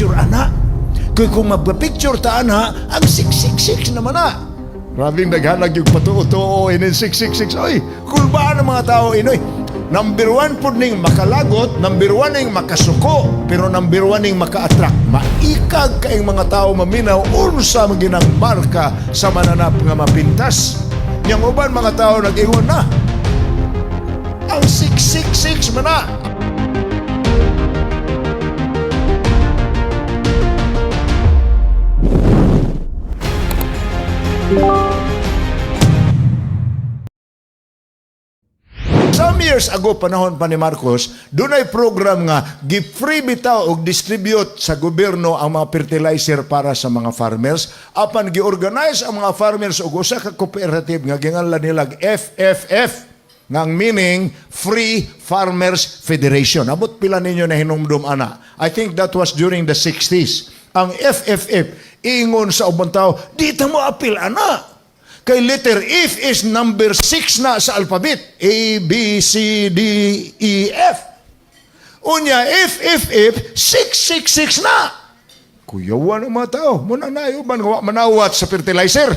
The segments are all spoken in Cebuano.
magpa-picture ana. Kay kung magpa-picture ta ana, ang 666 naman na. Grabing naghanag yung patuo-tuo inin 666. Oy, kulbaan ang mga tao inoy. Number one po ning makalagot, number one ning makasuko, pero number one ning maka-attract. Maikag kaing mga tao maminaw unsa man ginang marka sa mananap nga mapintas. Yang uban mga tao nag-ingon na. Ang 666 man na. Some years ago, panahon pa ni Marcos, dunay program nga gi-free bitaw og distribute sa gobyerno ang mga fertilizer para sa mga farmers. Apan gi-organize ang mga farmers og usa ka cooperative nga ginganlan nila FFF, nga ang meaning Free Farmers Federation. Abot pila ninyo na hinumdum ana? I think that was during the 60s. Ang FFF ingon sa ubang tao, "Di ta mo apil ana. Kay letter F is number 6 na sa alphabet. A, B, C, D, E, F. Unya, F, F, F, 666 na." Kuyawan ang mga tao. Muna na uban nga wa manawat sa fertilizer.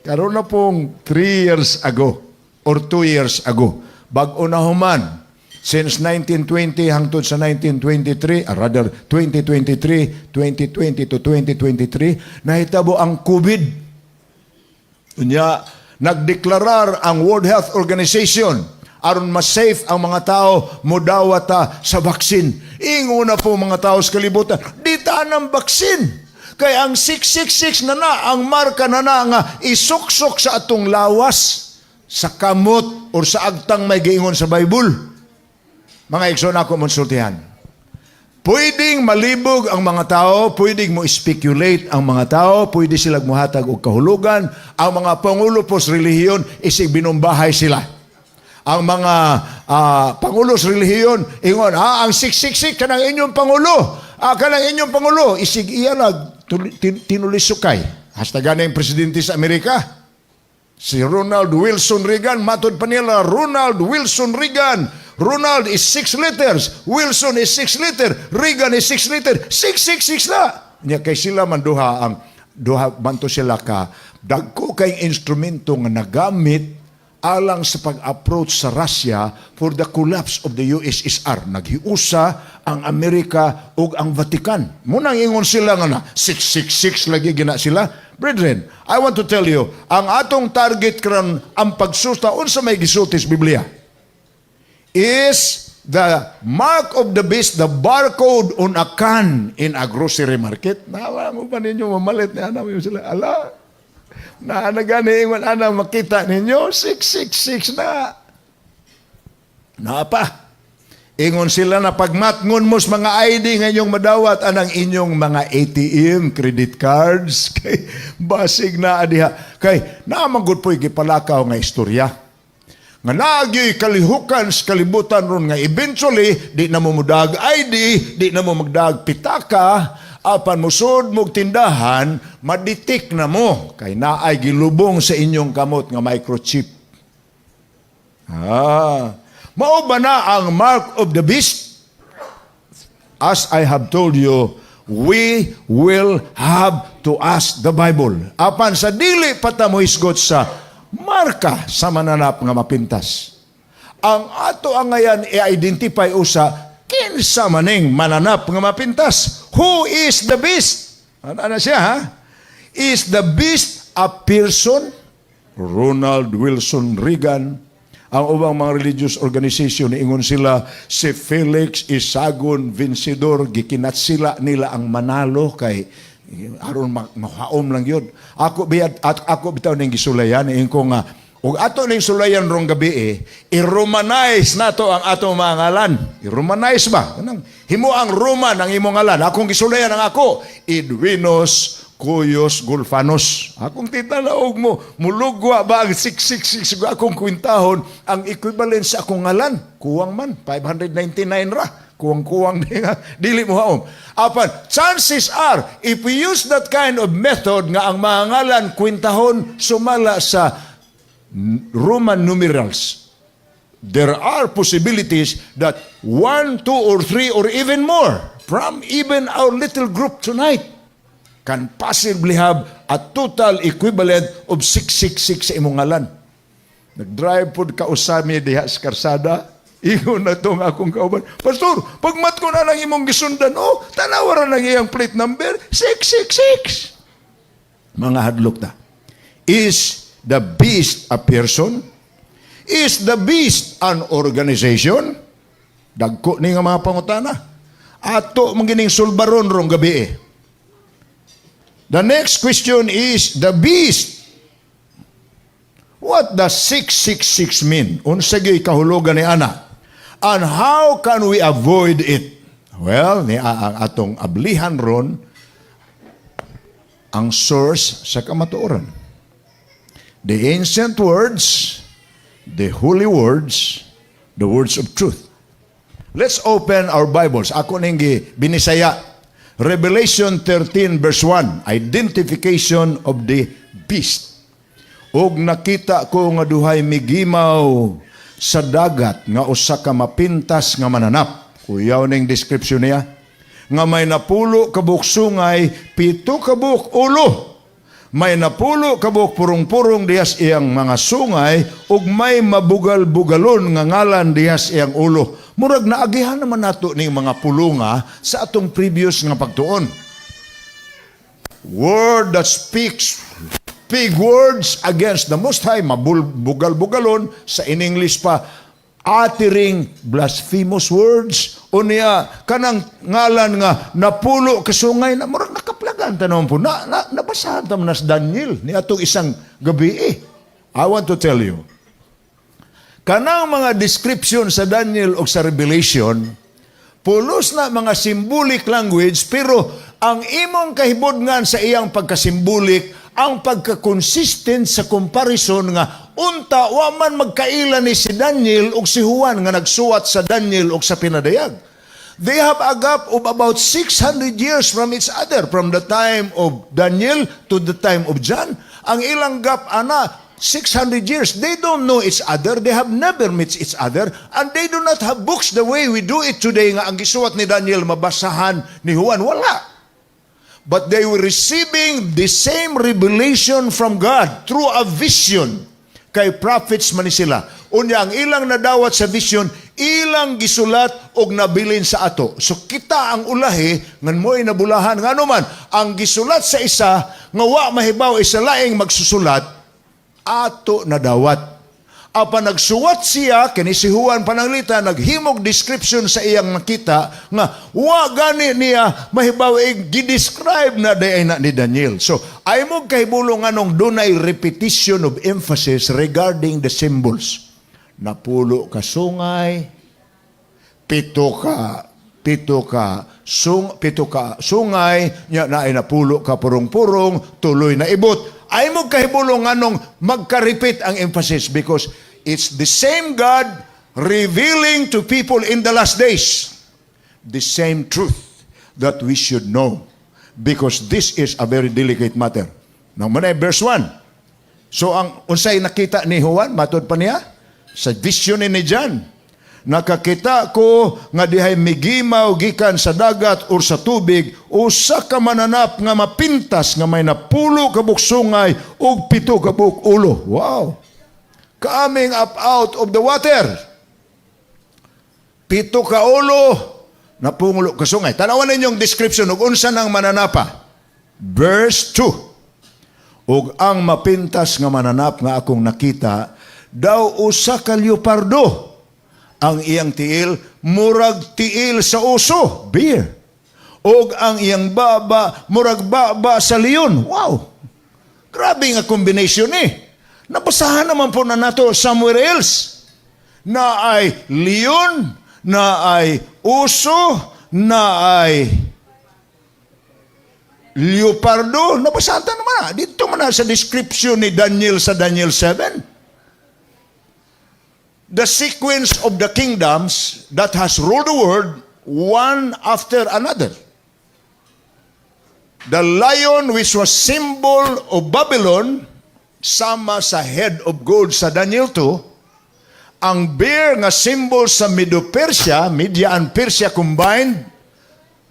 Karon na pong 3 years ago or 2 years ago, bag-o na human, since 1920 hangtod sa 1923, rather 2023, 2020 to 2023, nahitabo ang COVID. Unya, nagdeklarar ang World Health Organization aron mas-safe ang mga tao, mudawat ta sa vaccine. Ingon na po mga tao sa kalibutan, "Di ta ng vaccine. Kay ang 666 na na, ang marka na na nga isuksok sa atong lawas, sa kamot or sa agtang," may giingon sa Bible. Mga igsoon ako monsultihan. Pwedeng malibog ang mga tao, pwedeng mo speculate ang mga tao, pwede sila muhatag og kahulugan. Ang mga pangulo po sa relihiyon, isig binumbahay sila. Ang mga pangulo sa relihiyon, ingon, "Ah, ang 666 kanang inyong pangulo. Ah, kanang inyong pangulo." Isig iya nag tinulisukay. Hasta gani ang presidente sa Amerika. Si Ronald Wilson Reagan, matod pa nila, Ronald Wilson Reagan. Ronald is 6 letters, Wilson is 6 letter, Reagan is 6 letter, 666 na. Nya kay sila man duha ang duha man to sila ka dagko kay instrumento nga nagamit alang sa pag-approach sa Russia for the collapse of the USSR. Naghiusa ang Amerika ug ang Vatican. Munang ingon sila nga na 666 lagi gina sila. Brethren, I want to tell you, ang atong target karon ang pagsusta unsa may gisulti sa Biblia. Is the mark of the beast the barcode on a can in a grocery market? Nawa mo ba ninyo mamalit ni ana mo sila? Ala, na nagani ingon ana makita ninyo 666 na. Naa pa. Ingon sila na pagmatngon mo sa mga ID nga inyong madawat anang inyong mga ATM, credit cards, kay basig na diha. Kay naamang po'y gipalakaw nga istorya. Nga naagyo'y kalihukan sa kalibutan ron nga eventually di na mo mudag ID, di na mo magdag pitaka, apan musod mog tindahan, ma-detect na mo kay naay gilubong sa inyong kamot nga microchip. Ah, mao ba na ang mark of the beast? As I have told you, we will have to ask the Bible. Apan sa dili pa ta mohisgot sa marka sa mananap nga mapintas, ang ato ang ngayan i-identify usa kinsa maning mananap nga mapintas. Who is the beast? Ano na siya, ha? Is the beast a person? Ronald Wilson Reagan. Ang ubang mga religious organization, ingon sila si Felix Isagon Vencedor, gikinat sila nila ang manalo kay aron mahaom lang yun. Ako biyad at ako bitaw ning gisulayan, ingon ko nga ug ato ning sulayan rong gabi eh, i-romanize nato ang atong mga ngalan. I-romanize ba? Kanang himo ang Roman ang imong ngalan. Akong gisulayan ang ako, Edwinos Cuyos Gulfanos. Akong titanaog mo, mulugwa ba ang 666 ug akong kwintahon ang equivalent sa akong ngalan? Kuwang man, 599 ra. Kuwang-kuwang di nga, dili mo haom. Apan, chances are, if we use that kind of method nga ang mga ngalan kwintahon sumala sa Roman numerals, There are possibilities that one, two, or three, or even more from even our little group tonight can possibly have a total equivalent of 666 sa imong ngalan. Nag-drive pod kausa mi diha sa karsada. Ingon na tong akong kauban, "Pastor, pagmat ko na lang imong gisundan, oh, tanawa ra lang iyang plate number, 666." Mga hadlok ta. Is the beast a person? Is the beast an organization? Dagko ni nga mga pangutana. Ato man gining sulbaron rong gabi eh. The next question is the beast. What does 666 mean? Unsa gyud kahulugan ni ana? And how can we avoid it? Well, ni ang atong ablihan ron ang source sa kamatuoran. The ancient words, the holy words, the words of truth. Let's open our Bibles. Ako ning binisaya. Revelation 13 verse 1, identification of the beast. "Ug nakita ko nga duhay migimaw sa dagat nga usa ka mapintas nga mananap." Kuyaw ning description niya. "Nga may 10 ka buok sungay, 7 ka buok ulo. May 10 ka buok purong-purong dihas iyang mga sungay ug may mabugal-bugalon nga ngalan dihas iyang ulo." Murag naagihan naman nato ning mga pulunga sa atong previous nga pagtuon. Word that speaks big words against the Most High, mabugal-bugalon, sa in English pa, uttering blasphemous words. Unya, kanang ngalan nga 10 ka sungay na murag nakaplagan tanon po. Na, nabasahan ta man na sa Daniel ni atong isang gabi eh. I want to tell you, kanang mga description sa Daniel o sa Revelation, pulos na mga symbolic language, pero ang imong kahibudngan sa iyang pagka-symbolic, ang pagka-consistent sa comparison nga unta wa man magkaila ni si Daniel ug si Juan nga nagsuwat sa Daniel ug sa Pinadayag. They have a gap of about 600 years from each other, from the time of Daniel to the time of John. Ang ilang gap, ana, 600 years. They don't know each other. They have never met each other. And they do not have books the way we do it today nga ang gisuwat ni Daniel mabasahan ni Juan. Wala. But they were receiving the same revelation from God through a vision. Kay prophets man ni sila. Unya ang ilang nadawat sa vision, ilang gisulat og nabilin sa ato. So kita ang ulahi ngan mo'y nabulahan ngano man ang gisulat sa isa nga wa mahibaw isa laing magsusulat, ato nadawat. Apan nagsuwat siya, kini si Juan Pananglitan, naghimog description sa iyang nakita, nga wa gani niya mahibaw eh, gi-describe na diay na ni Daniel. So, ay mo kahibulong anong dunay repetition of emphasis regarding the symbols. 10 ka sungay, 7 ka sungay, nya naay 10 ka purong-purong, tuloy na ibot. Ay mo kahibulong anong magka-repeat ang emphasis because it's the same God revealing to people in the last days the same truth that we should know because this is a very delicate matter. Now, manay verse 1. So ang unsay nakita ni Juan, matud pa niya sa vision ni John. "Nakakita ko nga dihay migimaw gikan sa dagat or sa tubig usa ka mananap nga mapintas nga may 10 ka buok sungay ug 7 ka buok ulo." Wow. Coming up out of the water. 7 ka ulo, 10 ka sungay. Tanawan ninyong description ug unsa nang mananapa. Verse 2. "Ug ang mapintas nga mananap nga akong nakita daw usa ka leopardo. Ang iyang tiil murag tiil sa uso, bear. Ug ang iyang baba murag baba sa leon." Wow. Grabe nga combination eh. Nabasahan naman po na nato somewhere else. Na ay leon, na ay uso, na ay leopardo. Nabasahan ta naman na. Dito man na sa description ni Daniel sa Daniel 7. The sequence of the kingdoms that has ruled the world one after another. The lion, which was symbol of Babylon, sama sa head of gold sa Daniel 2, Ang bear nga symbol sa Medo-Persia, Media and Persia combined,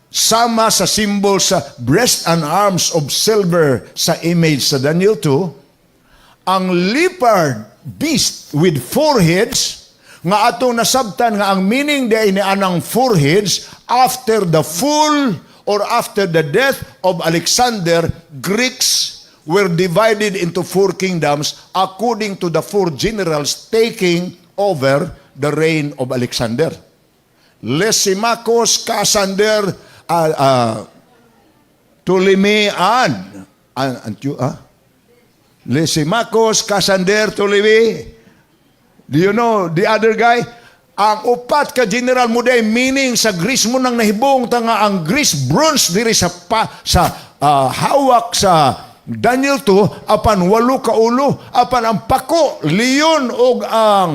sama sa symbol sa breast and arms of silver sa image sa Daniel 2. Ang leopard beast with four heads, nga atong nasabtan nga ang meaning diay ni anang four heads, after the full or after the death of Alexander, Greeks were divided into four kingdoms according to the four generals taking over the reign of Alexander. Lysimachus, Cassander, Ptolemy, and Lysimachus, Cassander, Ptolemy. Do you know the other guy? Ang upat ka general mo day meaning sa Greece mo nang nahibong ta nga ang Greece bronze diri sa pa, sa hawak sa Daniel 2, apan walo ka ulo, apan ang pako leon og ang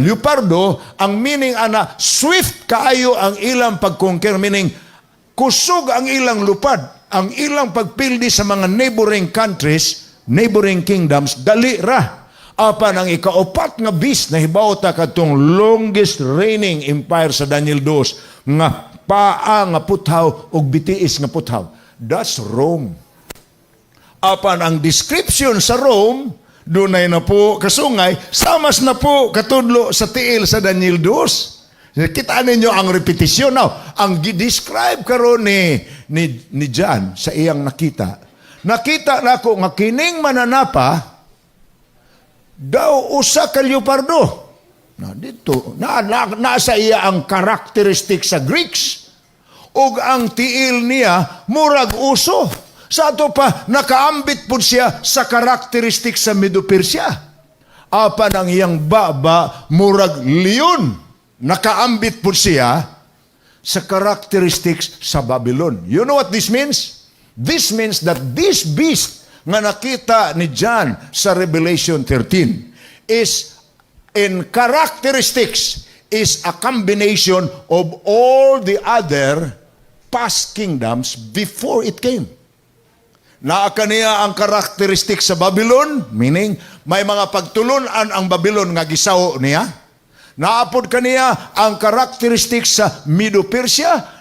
leopardo. Ang meaning ana, swift kaayo ang ilang pag-conquer, meaning kusog ang ilang lupad, ang ilang pagpildi sa mga neighboring countries, neighboring kingdoms, dali ra. Apan ang ikaupat nga beast na hibaw ta kadtong longest reigning empire sa Daniel 2 nga paa nga puthaw ug bitiis nga puthaw. That's Rome. Apan ang description sa Rome, dunay na po kasungay, samas na po katudlo sa tiil sa Daniel 2. Kita ninyo ang repetition now. Ang gi-describe karon ni John sa iyang nakita. Nakita nako nga kining mananapa daw usa ka leopardo. Na dito, na nasa iya ang characteristic sa Greeks. Ug ang tiil niya murag uso. Sa ato pa, nakaambit pud siya sa characteristic sa Medo-Persia. Apan ang iyang baba murag leon. Nakaambit pud siya sa characteristics sa Babylon. You know what this means? This means that this beast nga nakita ni John sa Revelation 13 is in characteristics is a combination of all the other past kingdoms before it came. Naa kaniya ang characteristic sa Babylon, meaning may mga pagtulunan ang Babylon nga gisawo niya. Naa pod kaniya ang characteristic sa Medo-Persia,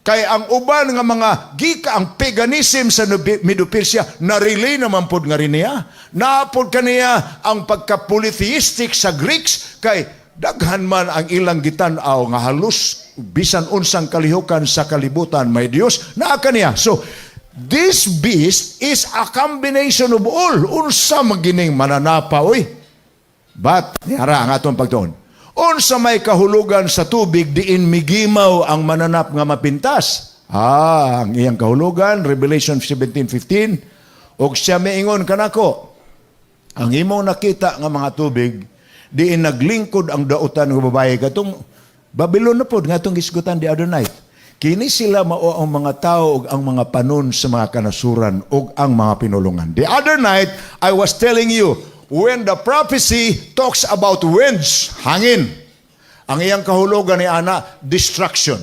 kay ang uban nga mga gika ang paganism sa Medo-Persia narelay naman pod nga rin niya. Naa pod kaniya ang pagka-polytheistic sa Greeks, kay daghan man ang ilang gitan-aw nga halos bisan unsang kalihukan sa kalibutan may Dios. Naa kaniya. So this beast is a combination of all. Unsa magining mananapa, oy? But yara ang atong pagtuon. Unsa may kahulugan sa tubig diin migimaw ang mananap nga mapintas? Ah, ang iyang kahulugan, Revelation 17:15, "Og siya miingon kanako, ang imong nakita nga mga tubig, diin naglingkod ang dautan nga babae," katong Babylon na pod nga atong gisgutan the other night. "Kini sila mao ang mga tao ug ang mga panon sa mga kanasuran ug ang mga pinulungan." The other night, I was telling you, when the prophecy talks about winds, hangin, ang iyang kahulugan ni ana, destruction.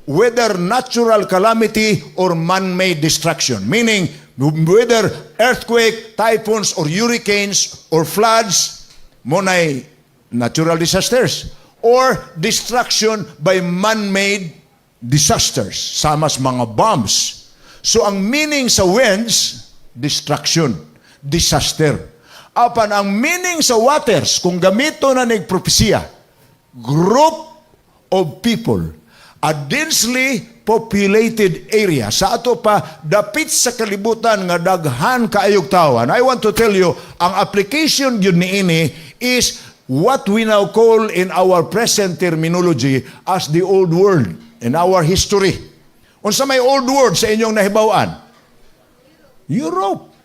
Whether natural calamity or man-made destruction. Meaning, whether earthquake, typhoons, or hurricanes, or floods, munay natural disasters, or destruction by man-made disasters, samas mga bombs. So ang meaning sa winds, destruction, disaster. Apan ang meaning sa waters, kung gamito na nig propesiya, group of people, a densely populated area. Sa ato pa, dapit sa kalibutan nga daghan kaayog tawo. And I want to tell you, ang application yun niini is what we now call in our present terminology as the old world in our history. Unsa may old world sa inyong nahibaw-an? Europe.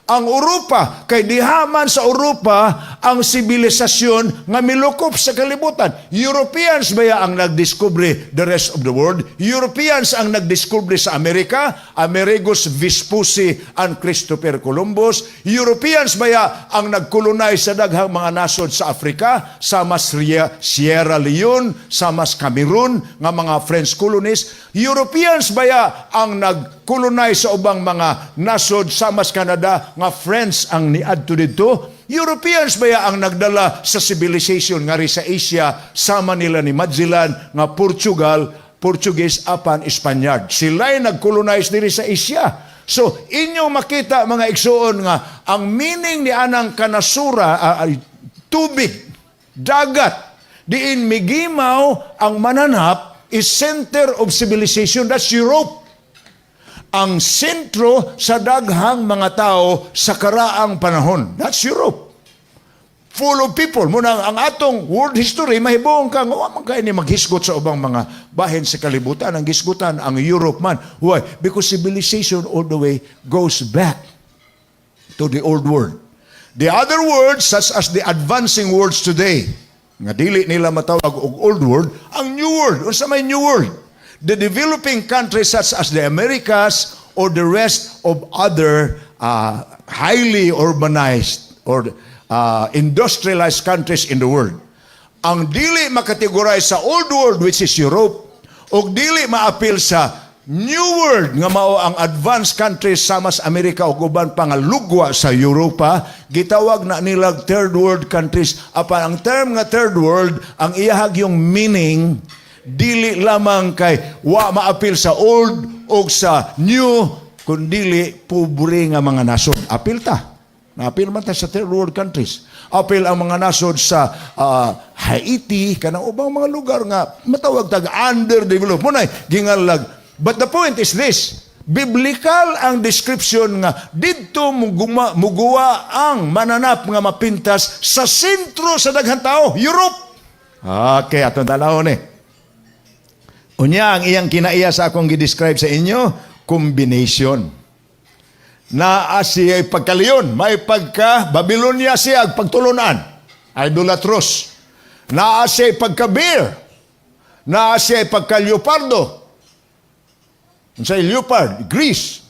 Ang Europa, kay dihaman sa Europa ang sibilisasyon nga milukop sa kalibutan. Europeans baya ang nagdiskubre the rest of the world? Europeans ang nagdiskubre sa Amerika, Amerigos Vespucci and Christopher Columbus. Europeans baya ang nagkolonize sa daghang mga nasod sa Africa, sa mas Sierra Leone, sa mas Cameroon, nga mga French colonies. Europeans baya ang nag-colonize sa ubang mga nasod sa mas Canada nga French ang niadto didto. Europeans baya ang nagdala sa civilization ngari sa Asia, sama nila ni Magellan nga Portugal, Portuguese apan Spaniard. Sila'y nag-colonize diri sa Asia. So, inyong makita, mga igsuon, nga ang meaning ni anang kanasura, tubig, dagat, diin migimaw ang mananap, is center of civilization. That's Europe. Ang sentro sa daghang mga tao sa karaang panahon. That's Europe. Full of people. Muna ang atong world history, mahibong ka, nga wa man kay ni maghisgot sa ubang mga bahin sa kalibutan. Ang gisgutan, ang Europe man. Why? Because civilization all the way goes back to the old world. The other words, such as the advancing worlds today, nga dili nila matawag og old world, ang new world. Unsa may new world? The developing countries such as the Americas or the rest of other highly urbanized or industrialized countries in the world. Ang dili makategorize sa old world, which is Europe, ug dili maapil sa new world nga mao ang advanced countries sama sa Amerika ug uban pa nga lugwa sa Europa, gitawag na nila third world countries. Apan ang term nga third world, ang iyahag yung meaning dili lamang kay wa maapil sa old o sa new, kundili pobre nga mga nasod. Apil ta. Naapil man ta sa third world countries. Apil ang mga nasod sa Haiti, kanang ubang mga lugar nga matawag tag underdeveloped. Munay gingalag. But the point is this: biblical ang description nga didto muguwa ang mananap nga mapintas sa sentro sa daghang tao, Europe. Okay, atong tanawon eh. Unya, ang iyang kinaiya sa akong gi-describe sa inyo, combination. Naa siya pagkaleon, may pagka Babylonia siya pagtulunan, idolatrous. Naa siya pagka-bear, naa siya pagka-leopardo. Unsay leopard? Greece.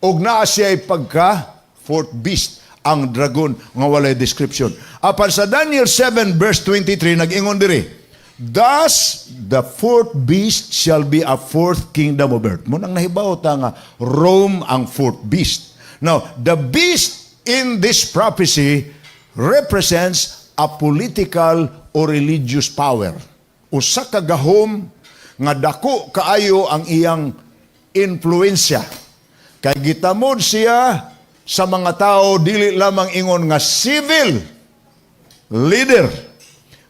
Og naa siya pagka fourth beast, ang dragon nga walay description. Apan sa Daniel 7 verse 23, nag-ingon diri, "Thus the fourth beast shall be a fourth kingdom of earth." Munang nahibaw ta nga Rome ang fourth beast. Now, the beast in this prophecy represents a political or religious power. Usa ka gahom nga dako kaayo ang iyang influensya. Kay gitamod siya sa mga tao dili lamang ingon nga civil leader,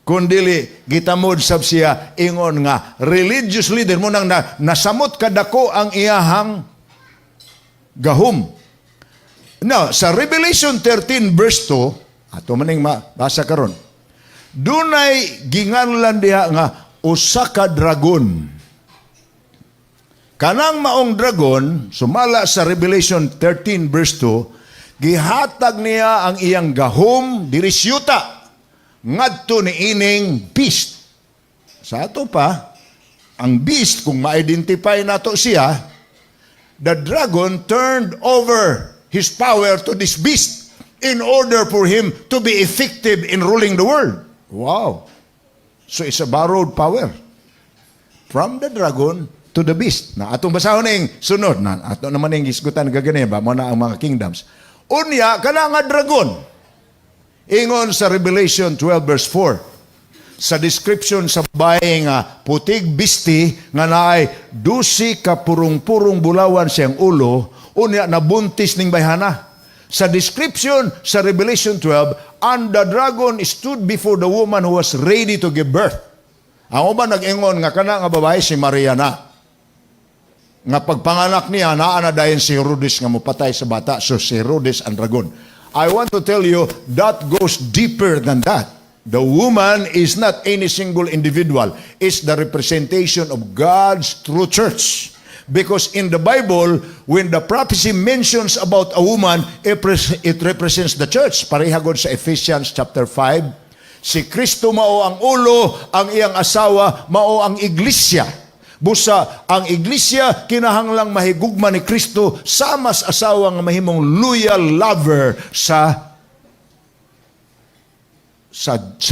kundili gitamod sab siya ingon nga religious leader mo nang nasamot kadako ang iyahang gahom. Now, sa Revelation 13 verse 2, ato maning mabasa karon. Dunay ginganlan diha nga usa ka dragon. Kanang maong dragon, sumala sa Revelation 13 verse 2, gihatag niya ang iyang gahom diri siyuta ngadto ni ining beast. Sa ato pa, ang beast, kung ma-identify nato siya, the dragon turned over his power to this beast in order for him to be effective in ruling the world. Wow. So it's a borrowed power from the dragon to the beast. Na atong basahon ning sunod na ato naman ning gisgutan gagani ba mo na ang mga kingdoms. Unya kana nga dragon, ingon sa Revelation 12 verse 4, sa description sa babae nga putig bisti nga naay 12 ka purong-purong bulawan siyang ulo, unya nabuntis ning bayhana. Sa description sa Revelation 12, "And the dragon stood before the woman who was ready to give birth." Ang uban nag-ingon nga kana nga babae si Maria na. Nga pagpanganak niya, naa na dayon si Herodes nga mopatay sa bata. So si Herodes ang dragon. I want to tell you, that goes deeper than that. The woman is not any single individual. It's the representation of God's true church. Because in the Bible, when the prophecy mentions about a woman, it represents the church. Pareha gud sa Ephesians chapter 5. Si Kristo mao ang ulo, ang iyang asawa mao ang iglesia. Busa ang iglesia kinahanglang mahigugma ni Kristo sama sa asawa nga mahimong loyal lover sa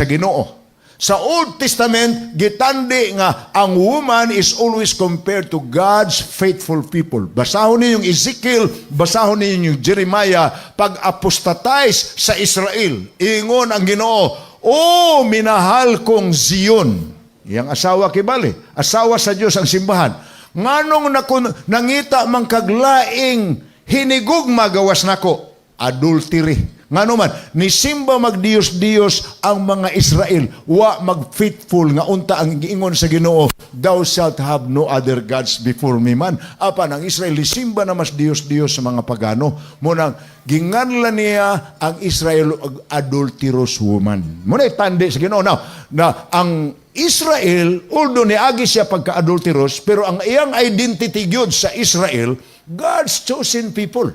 Ginoo. Sa Old Testament, gitandi nga ang woman is always compared to God's faithful people. Basahon ninyo yung Ezekiel, basahon ninyo yung Jeremiah, pag apostatize sa Israel, ingon ang Ginoo, "Oh, minahal kong Zion." Iyang asawa kibali, asawa sa Dios ang simbahan. "Nganong nakun, nangita man kag laing hinigugma gawas nako?" Adultery. Ngano man, nisimba magdiyos-diyos ang mga Israel, wa mag-faithful nga unta ang giingon sa Ginoo, "Thou shalt have no other gods before me" man. Apan ang Israel nisimba na mas diyos-diyos sa mga pagano. Munang ginganlan niya ang Israel og adulterous woman. Muna tandi sa Ginoo. Now, na ang Israel, although niagi siya pagka-adulterous, pero ang iyang identity gyud sa Israel, God's chosen people.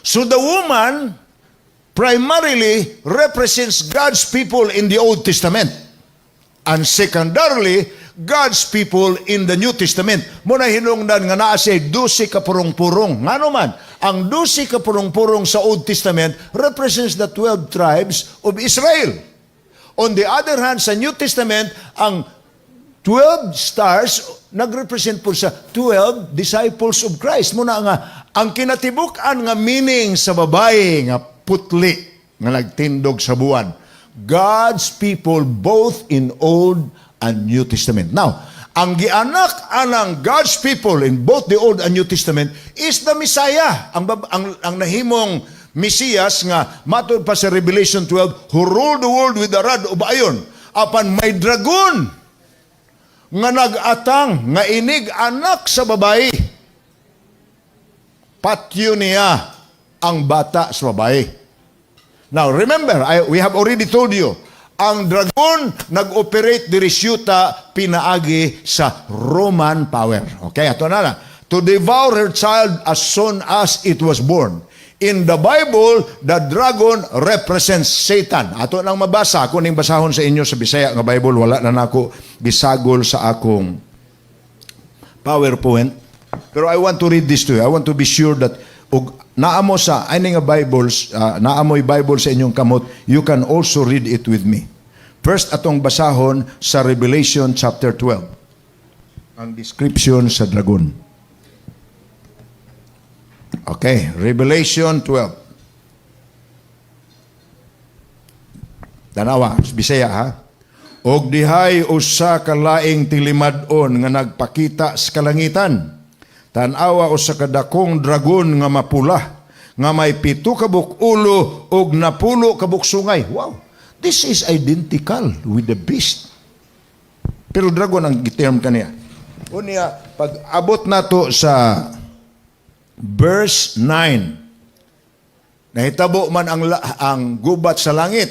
So the woman primarily represents God's people in the Old Testament. And secondarily, God's people in the New Testament. Muna hinungdan nga naa siya 12 ka purong-purong. Ngano man, ang 12 ka purong-purong sa Old Testament represents the 12 tribes of Israel. On the other hand, sa New Testament, ang 12 stars nagrepresent po sa 12 disciples of Christ. Muna nga, ang kinatibuk-an nga meaning sa babae nga putli nga nagtindog sa buwan, God's people both in Old and New Testament. Now, ang gianak anang God's people in both the Old and New Testament is the Messiah. Ang nahimong Mesiyas nga matud pa sa Revelation 12, who ruled the world with a rod of iron. Apan may dragon nga nag-atang nga inig anak sa babae. Patyo niya ang bata sa babae. Now, remember, we have already told you, ang dragon nag-operate diri syuta pinaagi sa Roman power. Okay, ato na lang. To devour her child as soon as it was born. In the Bible, the dragon represents Satan. Ato nang mabasa, ako ning basahon sa inyo sa Bisaya nga Bible, wala na nako gisagol sa akong PowerPoint. Pero I want to read this to you. I want to be sure that ug naa mo sa ani nga Bibles, naa mo'y Bible sa inyong kamot, you can also read it with me. First, atong basahon sa Revelation chapter 12. Ang description sa dragon. Okay, Revelation 12. Tanawa, Bisaya ha. Og dihay usa ka laing tilimad-on nga nagpakita sa kalangitan. Tan-awa, usa ka dakong dragon nga mapula nga may 7 ka buok ulo ug 10 ka buok sungay. Wow. This is identical with the beast. Pero dragon ang giterm kaniya. Unya, pag abot nato sa verse 9, nahitabo man ang gubat sa langit.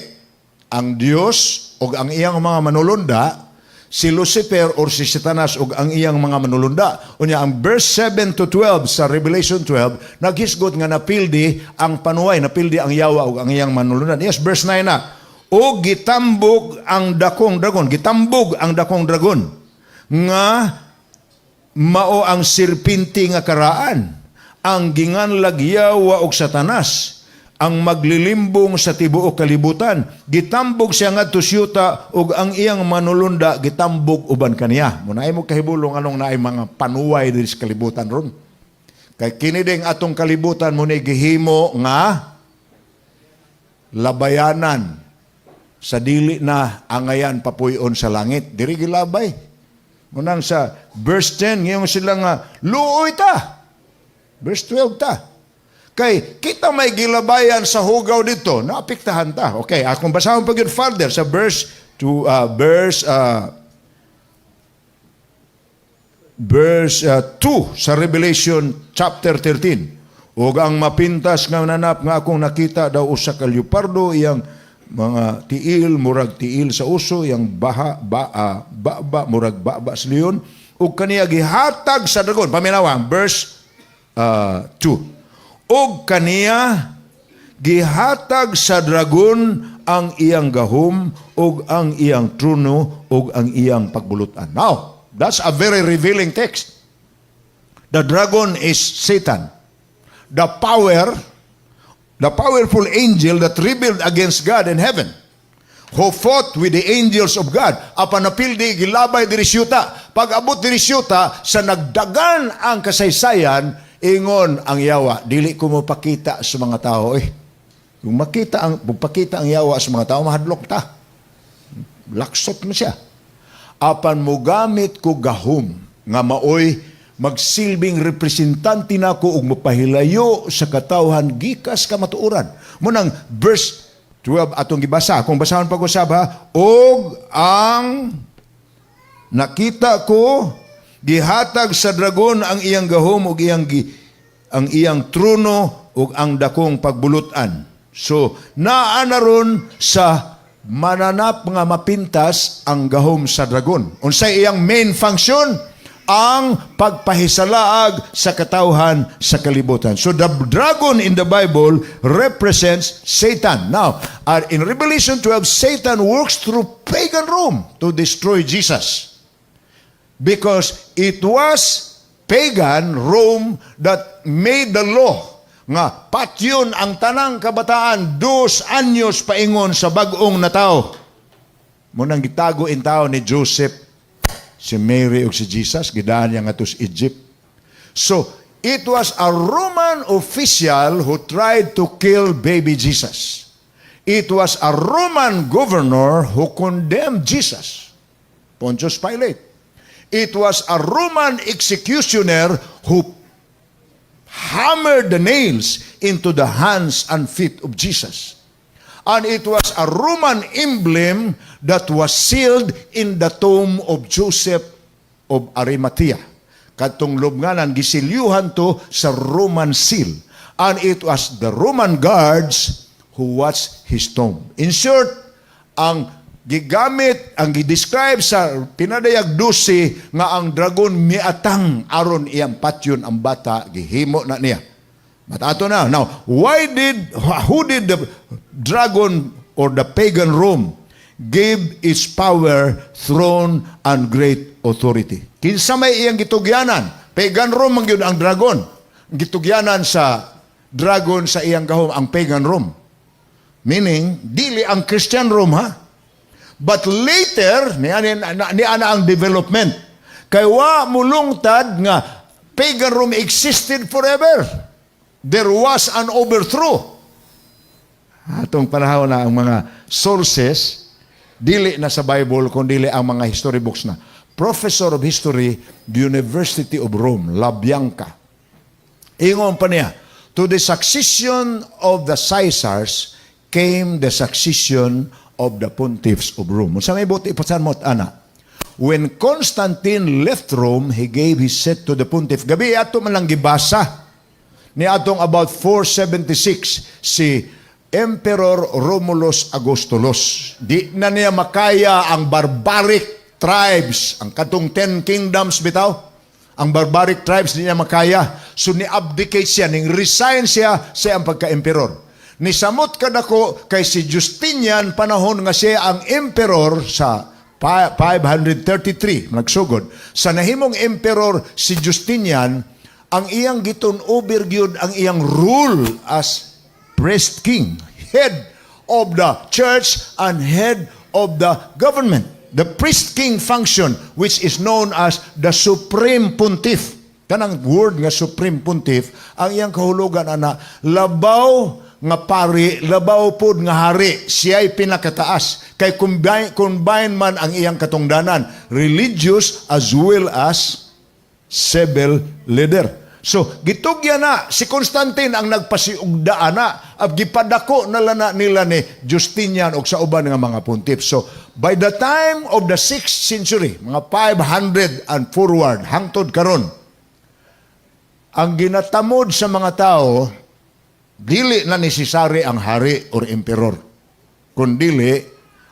Ang Dios ug ang iyang mga manulunda, si Lucifer or si Satanas ug ang iyang mga manulunda. Unya, ang verse 7 to 12 sa Revelation 12, naghisgot nga napildi ang panuway, napildi ang yawa ug ang iyang manulunda. Yes, verse 9 na. O gitambog ang dakong dragon, gitambog ang dakong dragon nga mao ang sirpinti nga karaan, ang ginganlag yawa og Satanas, ang maglilimbong sa tibuok kalibutan. Gitambog siya ngadto siyuta ug ang iyang manulunda gitambog uban kaniya. Muna ay mo kahibulong anong naay mga panuway diri sa kalibutan ron. Kay kini ding atong kalibutan mo ni gihimo nga labayanan sa dili na angayan papuyon sa langit. Diri gilabay. Munang sa verse 10, ngayon sila nga, "Luoy ta." Verse 12 ta. Kay kita may gilabayan sa hugaw dito, naapektahan ta. Okay, akong basahon pa gyud further sa verse to verse 2 sa Revelation chapter 13. Ug ang mapintas nga nanap nga akong nakita daw usa ka leopardo, iyang mga tiil murag tiil sa uso, iyang baha ba, baba murag baba sa leon, ug kaniya gihatag sa dragon. Paminawa verse 2. Ug kaniya gihatag sa dragon ang iyang gahom ug ang iyang trono ug ang iyang pagbulutan. Now, that's a very revealing text. The dragon is Satan. The power, the powerful angel that rebelled against God in heaven. who fought with the angels of God. Apan napildi, gilabay diri siyuta. Pag abot diri siyuta, sa nagdagan ang kasaysayan, ingon ang yawa, "Dili ko mo pakita sa mga tao eh. Kung pakita ang yawa sa mga tao, mahadlok ta. Laksot mo siya. Apan mogamit ko gahom nga maoy magsilbing representante nako ug mopahilayo sa katawhan gikas kamatuoran." Munang verse 12 atong gibasa. Kung basahon pag usab ha, "Og ang nakita ko, gihatag sa dragon ang iyang gahom ug ang iyang trono ug ang dakong pagbulutan." So, naa na ron sa mananap nga mapintas ang gahom sa dragon. Unsay iyang main function? Ang pagpahisalaag sa katawhan sa kalibutan. So the dragon in the Bible represents Satan. Now, in Revelation 12, Satan works through pagan Rome to destroy Jesus. Because it was pagan Rome that made the law nga patyon ang tanang kabataan 2 anyos paingon sa bag-ong natao. Munang gitago in tao ni Joseph si Mary ug si Jesus, gidaan niya ngadto sa Egypt. So, it was a Roman official who tried to kill baby Jesus. It was a Roman governor who condemned Jesus, Pontius Pilate. It was a Roman executioner who hammered the nails into the hands and feet of Jesus. And it was a Roman emblem that was sealed in the tomb of Joseph of Arimathea. Katong lubnganan, gisilyuhan to sa Roman seal. And it was the Roman guards who watched his tomb. In short, ang gigamit, ang gidescribe sa Pinadayag 12 nga ang dragon miatang aron iyang patyon ang bata, gihimo na niya. But ato na. Now, who did the dragon or the pagan Rome give its power, throne, and great authority? Kinsa may iyang gitugyanan? Pagan Rome man gyud ang dragon. Gitugyanan sa dragon sa iyang gahom ang pagan Rome. Meaning, dili ang Christian Rome ha. But later, ni ana ang development. Kay wa mulungtad nga pagan Rome existed forever. There was an overthrow. Atong panahon na ang mga sources, dili na sa Bible, kundi ang mga history books na. Professor of History, University of Rome, La Bianca. Ingon pa niya, "To the succession of the Caesars came the succession of the pontiffs of Rome." Unsa may buot ipasan mo ana? When Constantine left Rome, he gave his seat to the pontiff. Gabi ato man lang gibasa ni atong about 476 si Emperor Romulus Augustulus. Di na niya makaya ang barbaric tribes, ang katong 10 kingdoms bitaw. Ang barbaric tribes, di niya makaya. So ni-abdicate siya, ning resign siya sa iyang pagka-emperor. Nisamot kadako kay si Justinian, panahon nga siya ang emperor sa 533 nagsugod. Sa nahimong emperor si Justinian, ang iyang gi-turn over gyud ang iyang rule as priest king, head of the church and head of the government. The priest king function, which is known as the supreme pontiff. Kanang word nga supreme pontiff, ang iyang kahulugan ana, labaw nga pari, labaw pod nga hari, siya'y pinakataas. Kay combine man ang iyang katungdanan, religious as well as civil leader. So, gitugyan na si Constantine ang nagpasiugda ana at gipadako na lana nila ni Justinian og sa uban nga mga pontiff. So, by the time of the 6th century, mga 500 and forward, hangtod karon, ang ginatamod sa mga tao, dili na necessary ang hari or emperor, kundili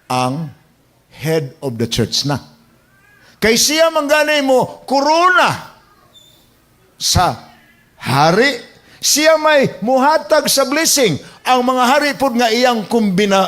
ang head of the church na. Kay siya man gani mo korona sa hari. Siya may muhatag sa blessing. Ang mga hari pod nga iyang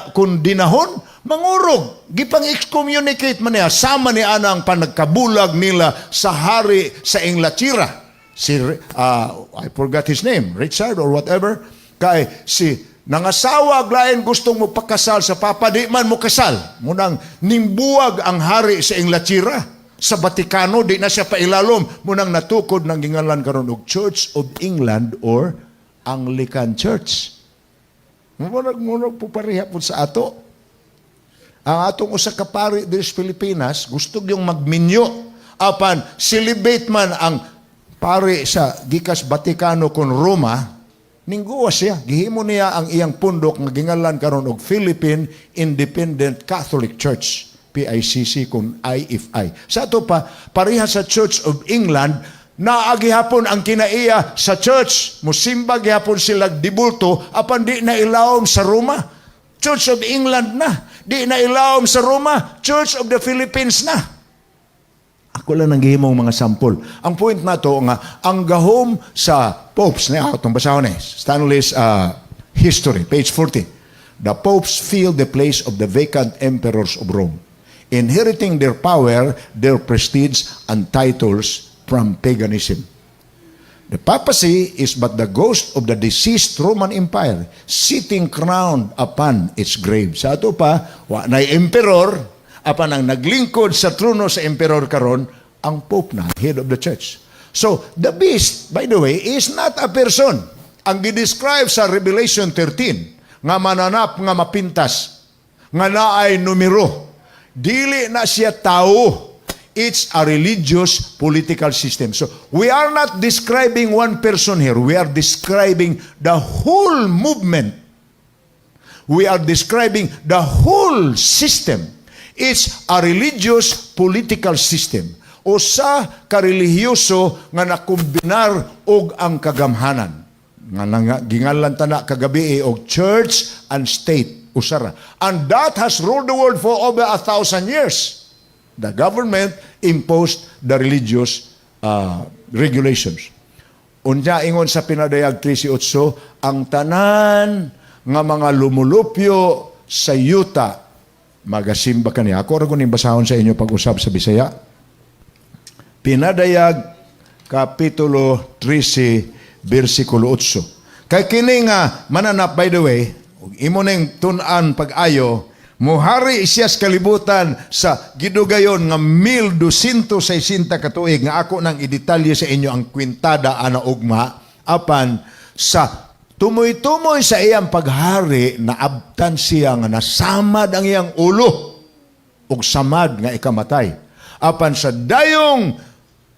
kundinahon, mangurog. Gipang excommunicate man niya. Sama ni ana ang panagkabulag nila sa hari sa Inglaterra. Si, I forgot his name, Richard or whatever. Kay si Nangasawa lain, gustong mo pakasal sa papa, di man mo kasal. Munang nimbuwag ang hari sa Inglaterra. Sa Vatikano, di na siya pailalom. Munang natukod ng gingalan karon og Church of England or Anglican Church. Murag po pareha po sa ato. Ang atong usa ka pari diri sa Pilipinas, gusto yung magminyo. Apan celibate man ang pari sa gikas Vatikano kon Roma, ningguwa siya. Gihimo niya ang iyang pundok nga gingalan karon og Philippine Independent Catholic Church, PICC kung IFI. Sa ato pa, pareha sa Church of England, naa gihapon ang kinaiya sa church. Musimba gihapon sila dibulto, apan di na ilawom sa Roma. Church of England na. Di na ilawom sa Roma. Church of the Philippines na. Ako lang ang gihimong mga sampol. Ang point na to nga, ang gahom sa popes, na ako itong basahon eh, Stanley's History, page 40. The popes fill the place of the vacant emperors of Rome, inheriting their power, their prestige, and titles from paganism. The papacy is but the ghost of the deceased Roman Empire, sitting crowned upon its grave. Sa ato pa, wa na'y emperor, apan ang naglingkod sa trono sa emperor karon, ang pope na, head of the church. So, the beast, by the way, is not a person. Ang gidescribe sa Revelation 13, nga mananap nga mapintas, nga naay numero, dili na siya tao. It's a religious political system. So, we are not describing one person here. We are describing the whole movement. We are describing the whole system. It's a religious political system. Usa ka relihiyoso nga nakombinar og ang kagamhanan. Nga gingalan tana kagabi eh, og church and state usara. And that has ruled the world for over 1,000 years. The government imposed the religious regulations. Unya ingon sa Pinadayag 13.8, ang tanan nga mga lumulupyo sa yuta magasimba kaniya. Ako ra ko basahon sa inyo pag-usab sa Bisaya. Pinadayag Kapitulo 13, versikulo 8. Kay kini nga mananap, by the way, ug imo ning tun-an pag-ayo, muhari siya sa kalibutan sa gidugayon nga 1260 ka tuig nga ako nang idetalye sa inyo ang kwintada ana ugma. Apan sa tumoy-tumoy sa iyang paghari, naabtan siya nga nasamad ang iyang ulo ug samad nga ikamatay. Apan sa dayong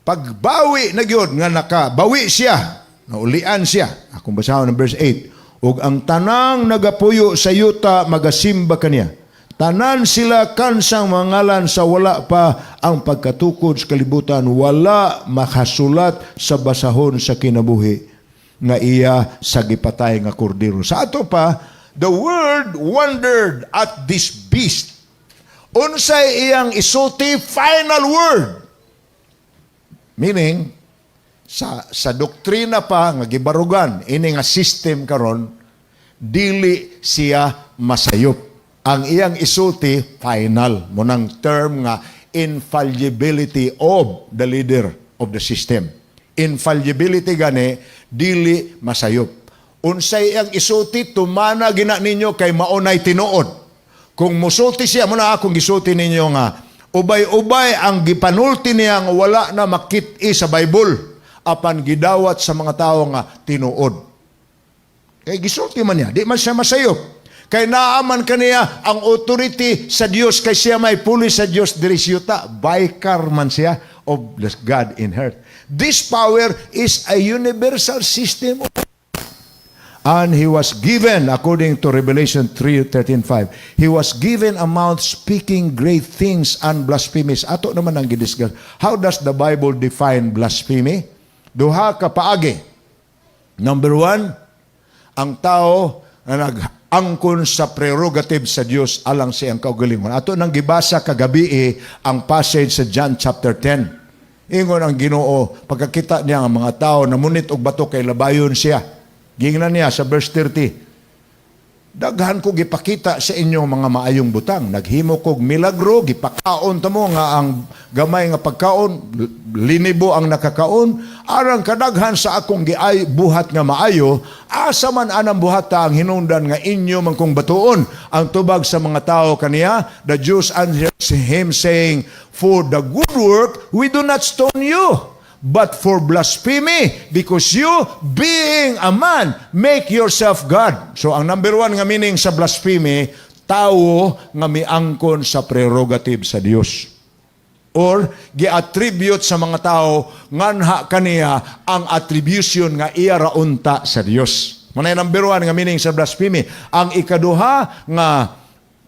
pagbawi na gyud nga nakabawi siya, naulian siya. Akong basahon ng verse 8. Ug ang tanang nagapuyo sa yuta magasimba kaniya. Tanan sila kansang mangalan sa wala pa ang pagkatukod sa kalibutan, wala makasulat sa basahon sa kinabuhi nga iya sa gipatay nga kordero. Sa ato pa, the world wondered at this beast. Unsay iyang isulti, final word. Meaning, sa doktrina pa nga gibarugan ini nga system karon, dili siya masayop. Ang iyang isulti final mo nang term nga infallibility of the leader of the system. Infallibility gani, dili masayop. Unsay iyang isulti, tumana gina ninyo kay maunay tinuod. Kung musulti siya mo na akong gisulti ninyo nga ubay-ubay ang gipanulti niya nga wala na makit-i sa Bible, apan gidawat sa mga tao nga tinuod. Kay gisulti man niya, di man siya masayop. Kay naaman kaniya ang authority sa Dios, kay siya may puli sa Dios diri sa yuta, vicar man siya of the God in earth. This power is a universal system. And he was given, according to Revelation 3, 13, 5, he was given a mouth speaking great things and blasphemies. Ato naman ang gidiscuss. How does the Bible define blasphemy? Duha ka paagi. Number one, ang tao na nag-angkon sa prerogative sa Dios alang sa iyang kaugalingon. Ato nang gibasa kagabi eh, ang passage sa John chapter 10. Ingon ang Ginoo, pagkakita niya ang mga tao na munit og bato kay labayon siya. Gingnan niya sa verse 30. Daghan ko gipakita sa inyo mga maayong butang. Naghimo kog milagro, gipakaon ta mo nga ang gamay nga pagkaon, linibo ang nakakaon. Arang kadaghan sa akong giay buhat nga maayo, asa man anang buhata ang hinungdan nga inyo man kong batuon? Ang tubag sa mga tao kaniya, the Jews answered him, saying, "For the good work we do not stone you, but for blasphemy, because you, being a man, make yourself God." So ang number one nga meaning sa blasphemy, tao nga miangkon sa prerogative sa Dios or gi-attribute sa mga tao nganha kaniya ang attribution nga iya ra unta sa Dios. Mao number one nga meaning sa blasphemy. Ang ikaduha nga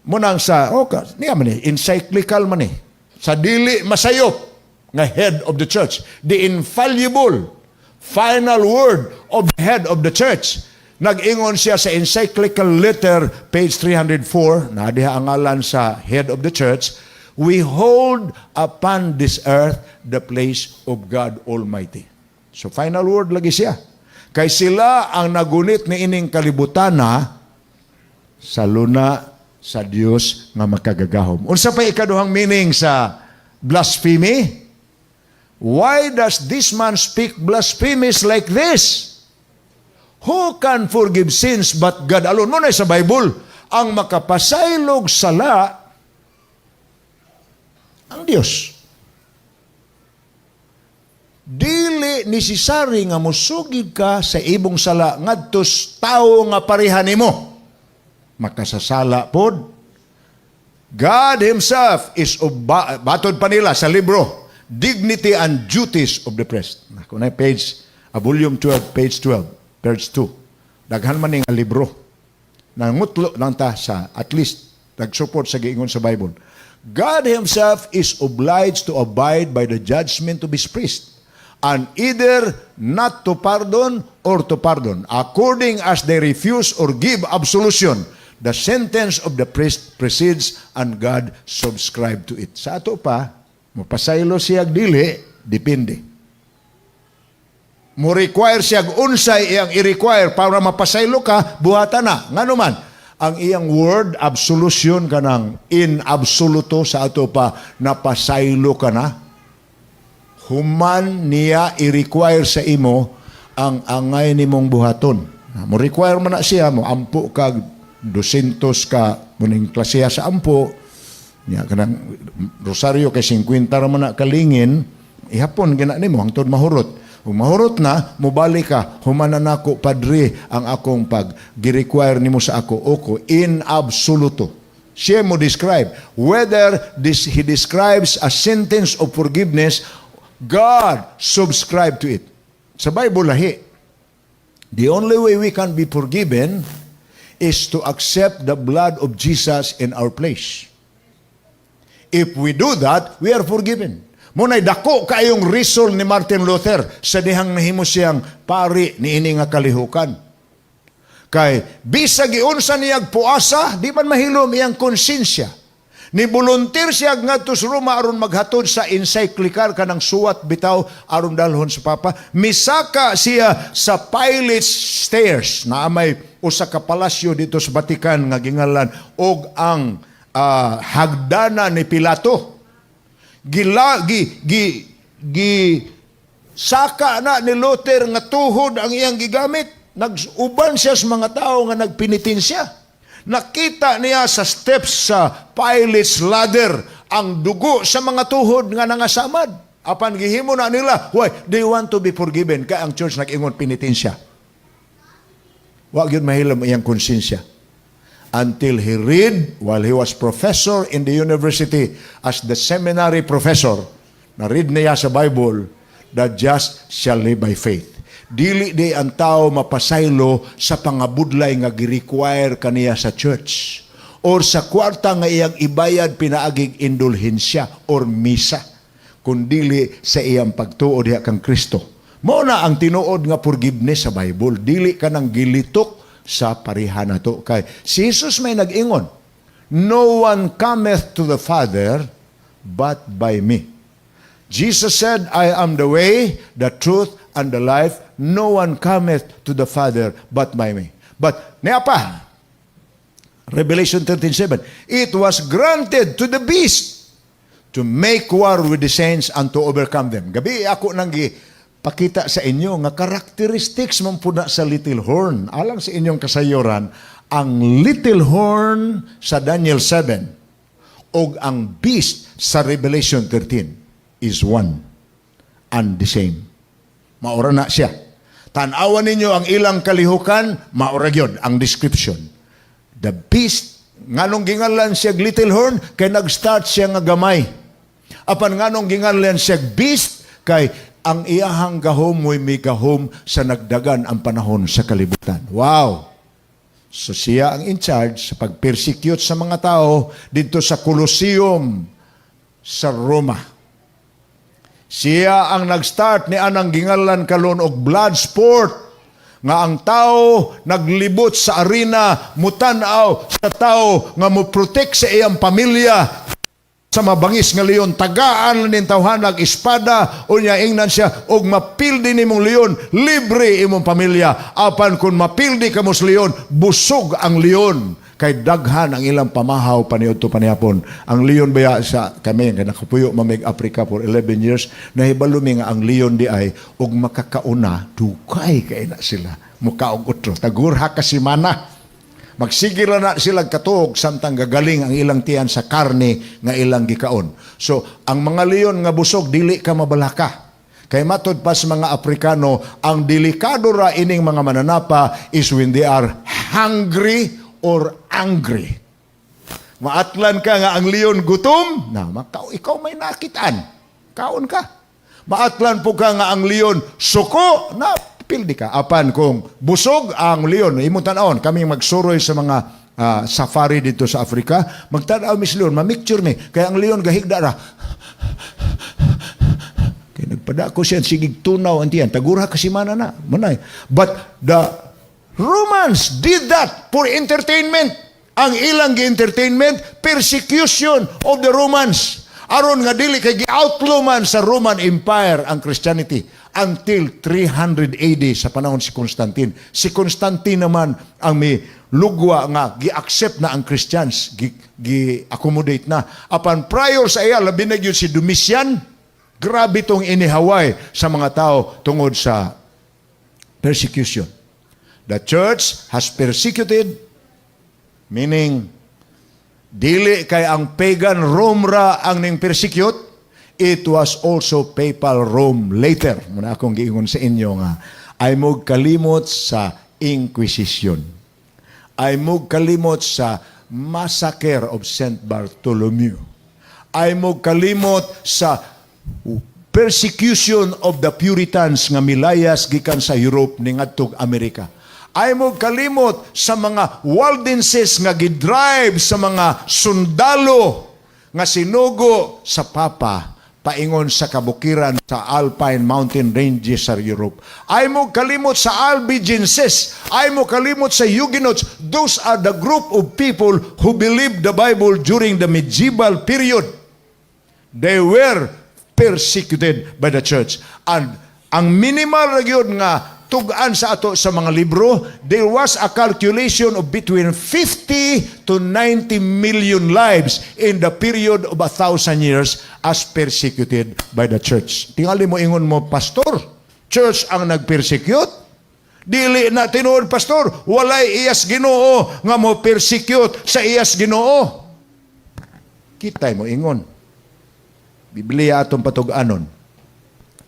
munang sa okay, niya man ni encyclical man ni sa dili masayop nga head of the church, the infallible final word of the head of the church. Nag-ingon siya sa encyclical letter, page 304, na diha ang ngalan sa head of the church, "We hold upon this earth the place of God Almighty." So final word lagi siya. Kay sila ang nagunit ni ining kalibutana sa luna sa Dios nga makagagahom. Unsa pa ikaduhang meaning sa blasphemy? "Why does this man speak blasphemies like this? Who can forgive sins but God alone?" Mao na sa Bible, ang makapasaylog sala ang Dios. Dili necessary nga musugid ka sa imong sala ngadto sa tawo nga pareha nimo. Makasasala pod. God Himself is batod pa nila sa libro Dignity and Duties of the Priest. Nako na page, volume 12, page 12, page 2. Daghan man ni nga libro. Nangutlo lang ta sa at least nag-support sa giingon sa Bible. God Himself is obliged to abide by the judgment of His priest and either not to pardon or to pardon, according as they refuse or give absolution. The sentence of the priest precedes and God subscribe to it. Sa ato pa, mapasaylo siyag dili, depende. Mo require siyag unsay iyang i-require para mapasaylo ka, buhatan na. Ngano man, ang iyang word, absolution, kanang in absoluto, sa ato pa, napasaylo ka na. Human niya i-require sa imo ang angay nimong buhaton. Mo require man na siya, mo ampo ka 200 ka muning klasiya sa ampo, niya kanang rosaryo kay 50 ra man na kalingin, ihapon gina nimo hangtod mahurot. Kung mahurot na, mobalik ka, "Human na nako, Padre, ang akong pag gi-require nimo sa ako oko in absoluto." Siya mo describe whether this he describes a sentence of forgiveness, God subscribe to it. Sa Bible lahi. The only way we can be forgiven is to accept the blood of Jesus in our place. If we do that, we are forgiven. Muna'y dako kayong reason ni Martin Luther sa dihang nahimo siyang pari ni ini nga kalihukan. Kay bisag giunsa niyag puasa, di man mahilom iyang konsensya. Ni volunteer siya ngadto sa Roma aron maghatod sa encyclical, kanang suwat bitaw aron dalhon sa Papa. Misaka siya sa Pilate's Stairs na may usa ka palasyo dito sa Vatican nga gingalan og ang hagdana ni Pilato. Gila, gi, gi, gi saka na ni Luther nga tuhod ang iyang gigamit. Nag-uban siya sa mga tao nga nagpenitensya. Nakita niya sa steps sa Pilate's ladder ang dugo sa mga tuhod nga nangasamad. Apan gihimo na nila. Why? They want to be forgiven. Kaya ang church nag-ingon penitensya. Wa gyud mahilom iyang konsensya until he read while he was professor in the university as the seminary professor, na read niya sa Bible, "The just shall live by faith." Dili di ang tao mapasaylo sa pangabudlay nga gi-require kaniya sa church or sa kwarta nga iyang ibayad pinaagig indulhensya or misa, kundili sa iyang pagtuo diha kang Kristo. Mao na ang tinuod nga forgiveness sa Bible. Dili ka nang gilitok sa pareha nato. Kay si Jesus may nag-ingon, "No one cometh to the Father but by me." Jesus said, "I am the way, the truth, and the life. No one cometh to the Father but by me." But, niya pa, Revelation 13:7. It was granted to the beast to make war with the saints and to overcome them. Gabii ako nang pakita sa inyo nga characteristics man pud na sa little horn. Alang sa inyong kasayuran, ang little horn sa Daniel 7 og ang beast sa Revelation 13 is one and the same. Maura na siya. Tan-awan ninyo ang ilang kalihukan, maura gyud ang description. The beast, nganong gingalan siya little horn, kay nag-start siya nga gamay. Apan nganong gingalan siya beast, kay ang iyahang gahom mo'y may gahom sa nagdagan ang panahon sa kalibutan. Wow! So siya ang in charge sa pag-persecute sa mga tao dito sa Colosseum sa Roma. Siya ang nag-start ni anang gingalan karon og blood sport nga ang tao naglibot sa arena, mutan-aw sa tao nga mo protect sa iyang pamilya sa mabangis nga leon. Tagaan ning tawhanag espada, unya ingnan siya og mapildi nimong leon, libre imong pamilya. Apan kung mapildi kamo sa leon, busog ang leon kay daghan ang ilang pamahaw paniudto panihapon. Ang leon baya, sa kami nga nakapuyo mamig Africa for 11 years, nahibalo mi nga ang leon diay og makakauna, dugay kay na sila mukaog otro, tagurha ka semana. Magsige ra na sila katuog samtang gagaling ang ilang tiyan sa karne nga ilang gikaon. So, ang mga leon nga busog, dili ka mabalaka. Kay matod pa sa mga Afrikano, ang delikado ra ining mga mananapa is when they are hungry or angry. Maatlan ka nga ang leon gutom, na makaw, ikaw may nakitaan. Kaon ka. Maatlan po ka nga ang leon suko, na pildi ka. Apan kung busog ang leon, imong tan-awon, kami magsuroy sa mga safari dito sa Africa, magtanaw mi sa leon, mamicture mi. Kaya ang leon gahigda ra. Kaya nagpadako siya, sigig tunaw ang tiyan. Tagura ka semana na. Manay. But the Romans did that for entertainment. Ang ilang gi-entertainment, persecution of the Romans. Aron nga dili kay gi-outlaw man sa Roman Empire ang Christianity until 300 AD sa panahon si Constantine. Si Constantine naman ang may lugwa nga gi-accept na ang Christians, gi-accommodate na. Apan prior sa iya, labi na gyud si Domitian, grabe tong inihaway sa mga tao tungod sa persecution. The church has persecuted, meaning dili kay ang pagan Rome ra ang ning persecute, it was also papal Rome later. Muna akong giingon sa inyo nga ay mo kalimot sa Inquisition. Ay mo kalimot sa massacre of Saint Bartholomew. Ay mo kalimot sa persecution of the Puritans nga milayas gikan sa Europe ni ngadtog Amerika. Ay mo kalimot sa mga Waldenses nga gidrive sa mga sundalo nga sinugo sa Papa paingon sa kabukiran sa Alpine Mountain Ranges sa Europe. Ay mo kalimot sa Albigenses, ay mo kalimot sa Huguenots. Those are the group of people who believed the Bible during the medieval period. They were persecuted by the church. And ang minimal ra gyud nga tug-an sa ato sa mga libro, there was a calculation of between 50 to 90 million lives in the period of 1,000 years as persecuted by the church. Tingali mo ingon mo, "Pastor, church ang nag-persecute?" Dili na tinuod, pastor. Walay iyas Ginoo nga mo persecute sa iyas Ginoo. Kitay mo ingon. Biblia atong patug-anon.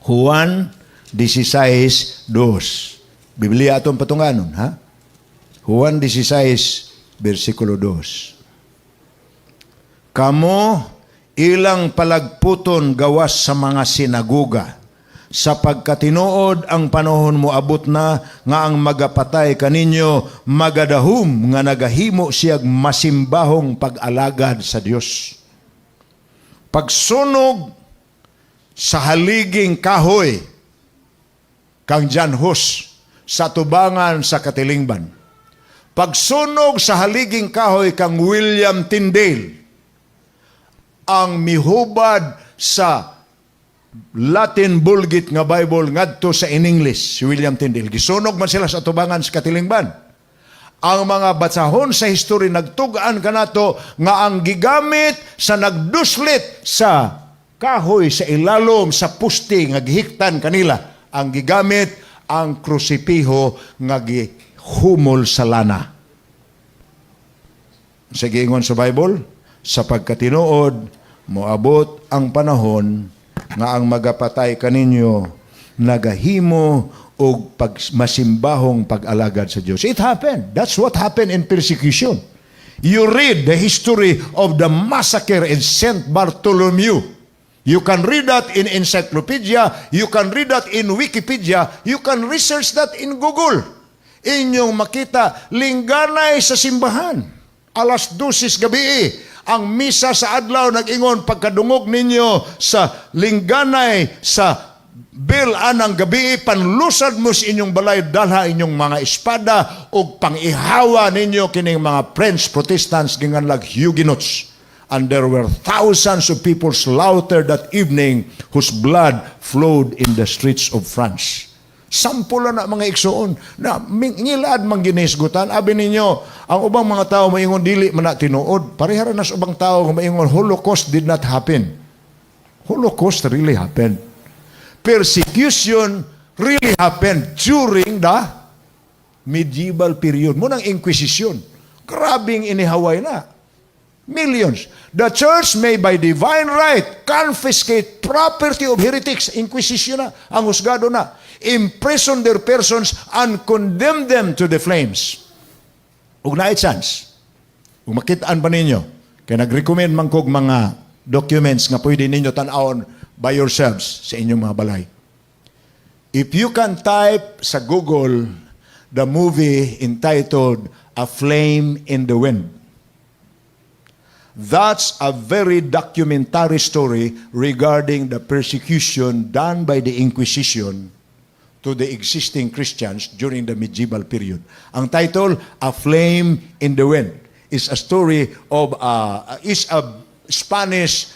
Juan 16:2. Biblia atong patug-anon, ha? Juan 16, versikulo 2. Kamo ilang palagputon gawas sa mga sinaguga, sapagkat tinuod ang panahon mo abot na nga ang magapatay kaninyo magadahum nga nagahimo siyag masimbahong pag-alagad sa Dios. Pagsunog sa haliging kahoy kang John Hus sa tubangan sa katilingban. Pagsunog sa haliging kahoy kang William Tyndale, ang mihubad sa Latin Vulgate nga Bible ngadto sa in English, si William Tyndale. Gisunog man sila sa tubangan sa katilingban. Ang mga basahon sa history nagtug-an kanato nga ang gigamit sa nagduslit sa kahoy sa ilalom sa puste nga gihiktan kanila, ang gigamit ang krusipiho nga gihumol sa lana. Sa giingon sa Bible, sa pagkatinuod, moabot ang panahon nga ang magapatay kaninyo nagahimo og pag masimbahong pag-alagad sa Dios. It happened. That's what happened in persecution. You read the history of the massacre in St. Bartholomew. You can read that in encyclopedia, you can read that in Wikipedia, you can research that in Google. Inyong makita, lingganay sa simbahan. Alas 12 gabi, ang misa sa adlaw nag-ingon, pagkadungog ninyo sa lingganay sa bell anang gabi, panlusad mo sa inyong balay, dalha inyong mga espada ug pangihawa ninyo kining mga French Protestants ginganlag Huguenots. And there were thousands of people slaughtered that evening whose blood flowed in the streets of France. Sample na, mga igsuon, na ngilad man ginisgutan. Abi ninyo, ang ubang mga tao maingon dili man na tinuod. Parehara na sa ubang tao nga maingon Holocaust did not happen. Holocaust really happened. Persecution really happened during the medieval period. Mao nang Inquisition. Grabing inihaway na. Millions. The church may by divine right confiscate property of heretics. Inquisition na. Ang husgado na. Imprison their persons and condemn them to the flames. Ug naay chance. Ug makitaan pa ninyo, kay nag-recommend man kog mga documents nga pwede ninyo tan-awon by yourselves sa inyong mga balay. If you can type sa Google the movie entitled A Flame in the Wind, that's a very documentary story regarding the persecution done by the Inquisition to the existing Christians during the medieval period. Ang title, A Flame in the Wind, is a story of is a Spanish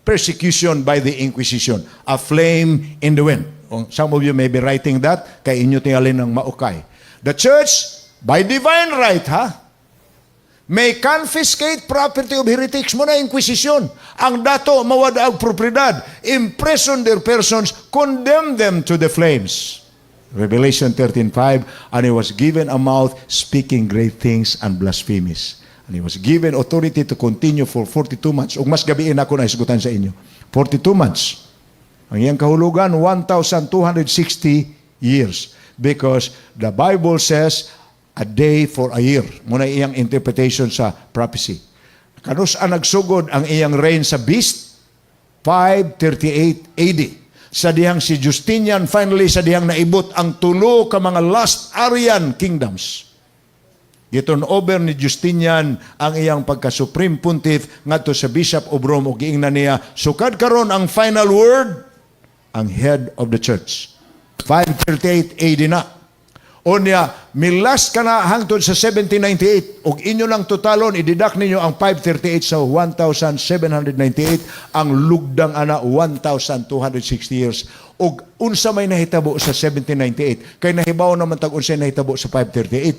persecution by the Inquisition. A Flame in the Wind. Oh, some of you may be writing that, kay inyo tingalin ng maukay. The church, by divine right, ha, may confiscate property of heretics. Mao na Inquisition. Ang dato, mawad ang propriedad. Imprison their persons, condemn them to the flames. Revelation 13:5, "And he was given a mouth speaking great things and blasphemies. And he was given authority to continue for 42 months." Ug mas gabiin ako na isgutan sa inyo. 42 months. Ang iyang kahulugan, 1,260 years. Because the Bible says, a day for a year. Mao na iyang interpretation sa prophecy. Kanus-a nagsugod ang iyang reign sa beast? 538 AD. Sa dihang si Justinian finally sa dihang naibot ang tulo ka mga last Arian kingdoms. Gi-turn over ni Justinian ang iyang pagka-supreme pontiff ngadto sa Bishop of Rome ug giingnan niya, sukad karon ang final word ang head of the church. 538 AD na. Unya, milas ka na hangtod sa 1798 ug inyo lang totalon, i-deduct ninyo ang 538 sa 1798, ang lugdang ana 1,260 years. Ug unsa may nahitabo sa 1798? Kay nahibaw naman tag unsay nahitabo sa 538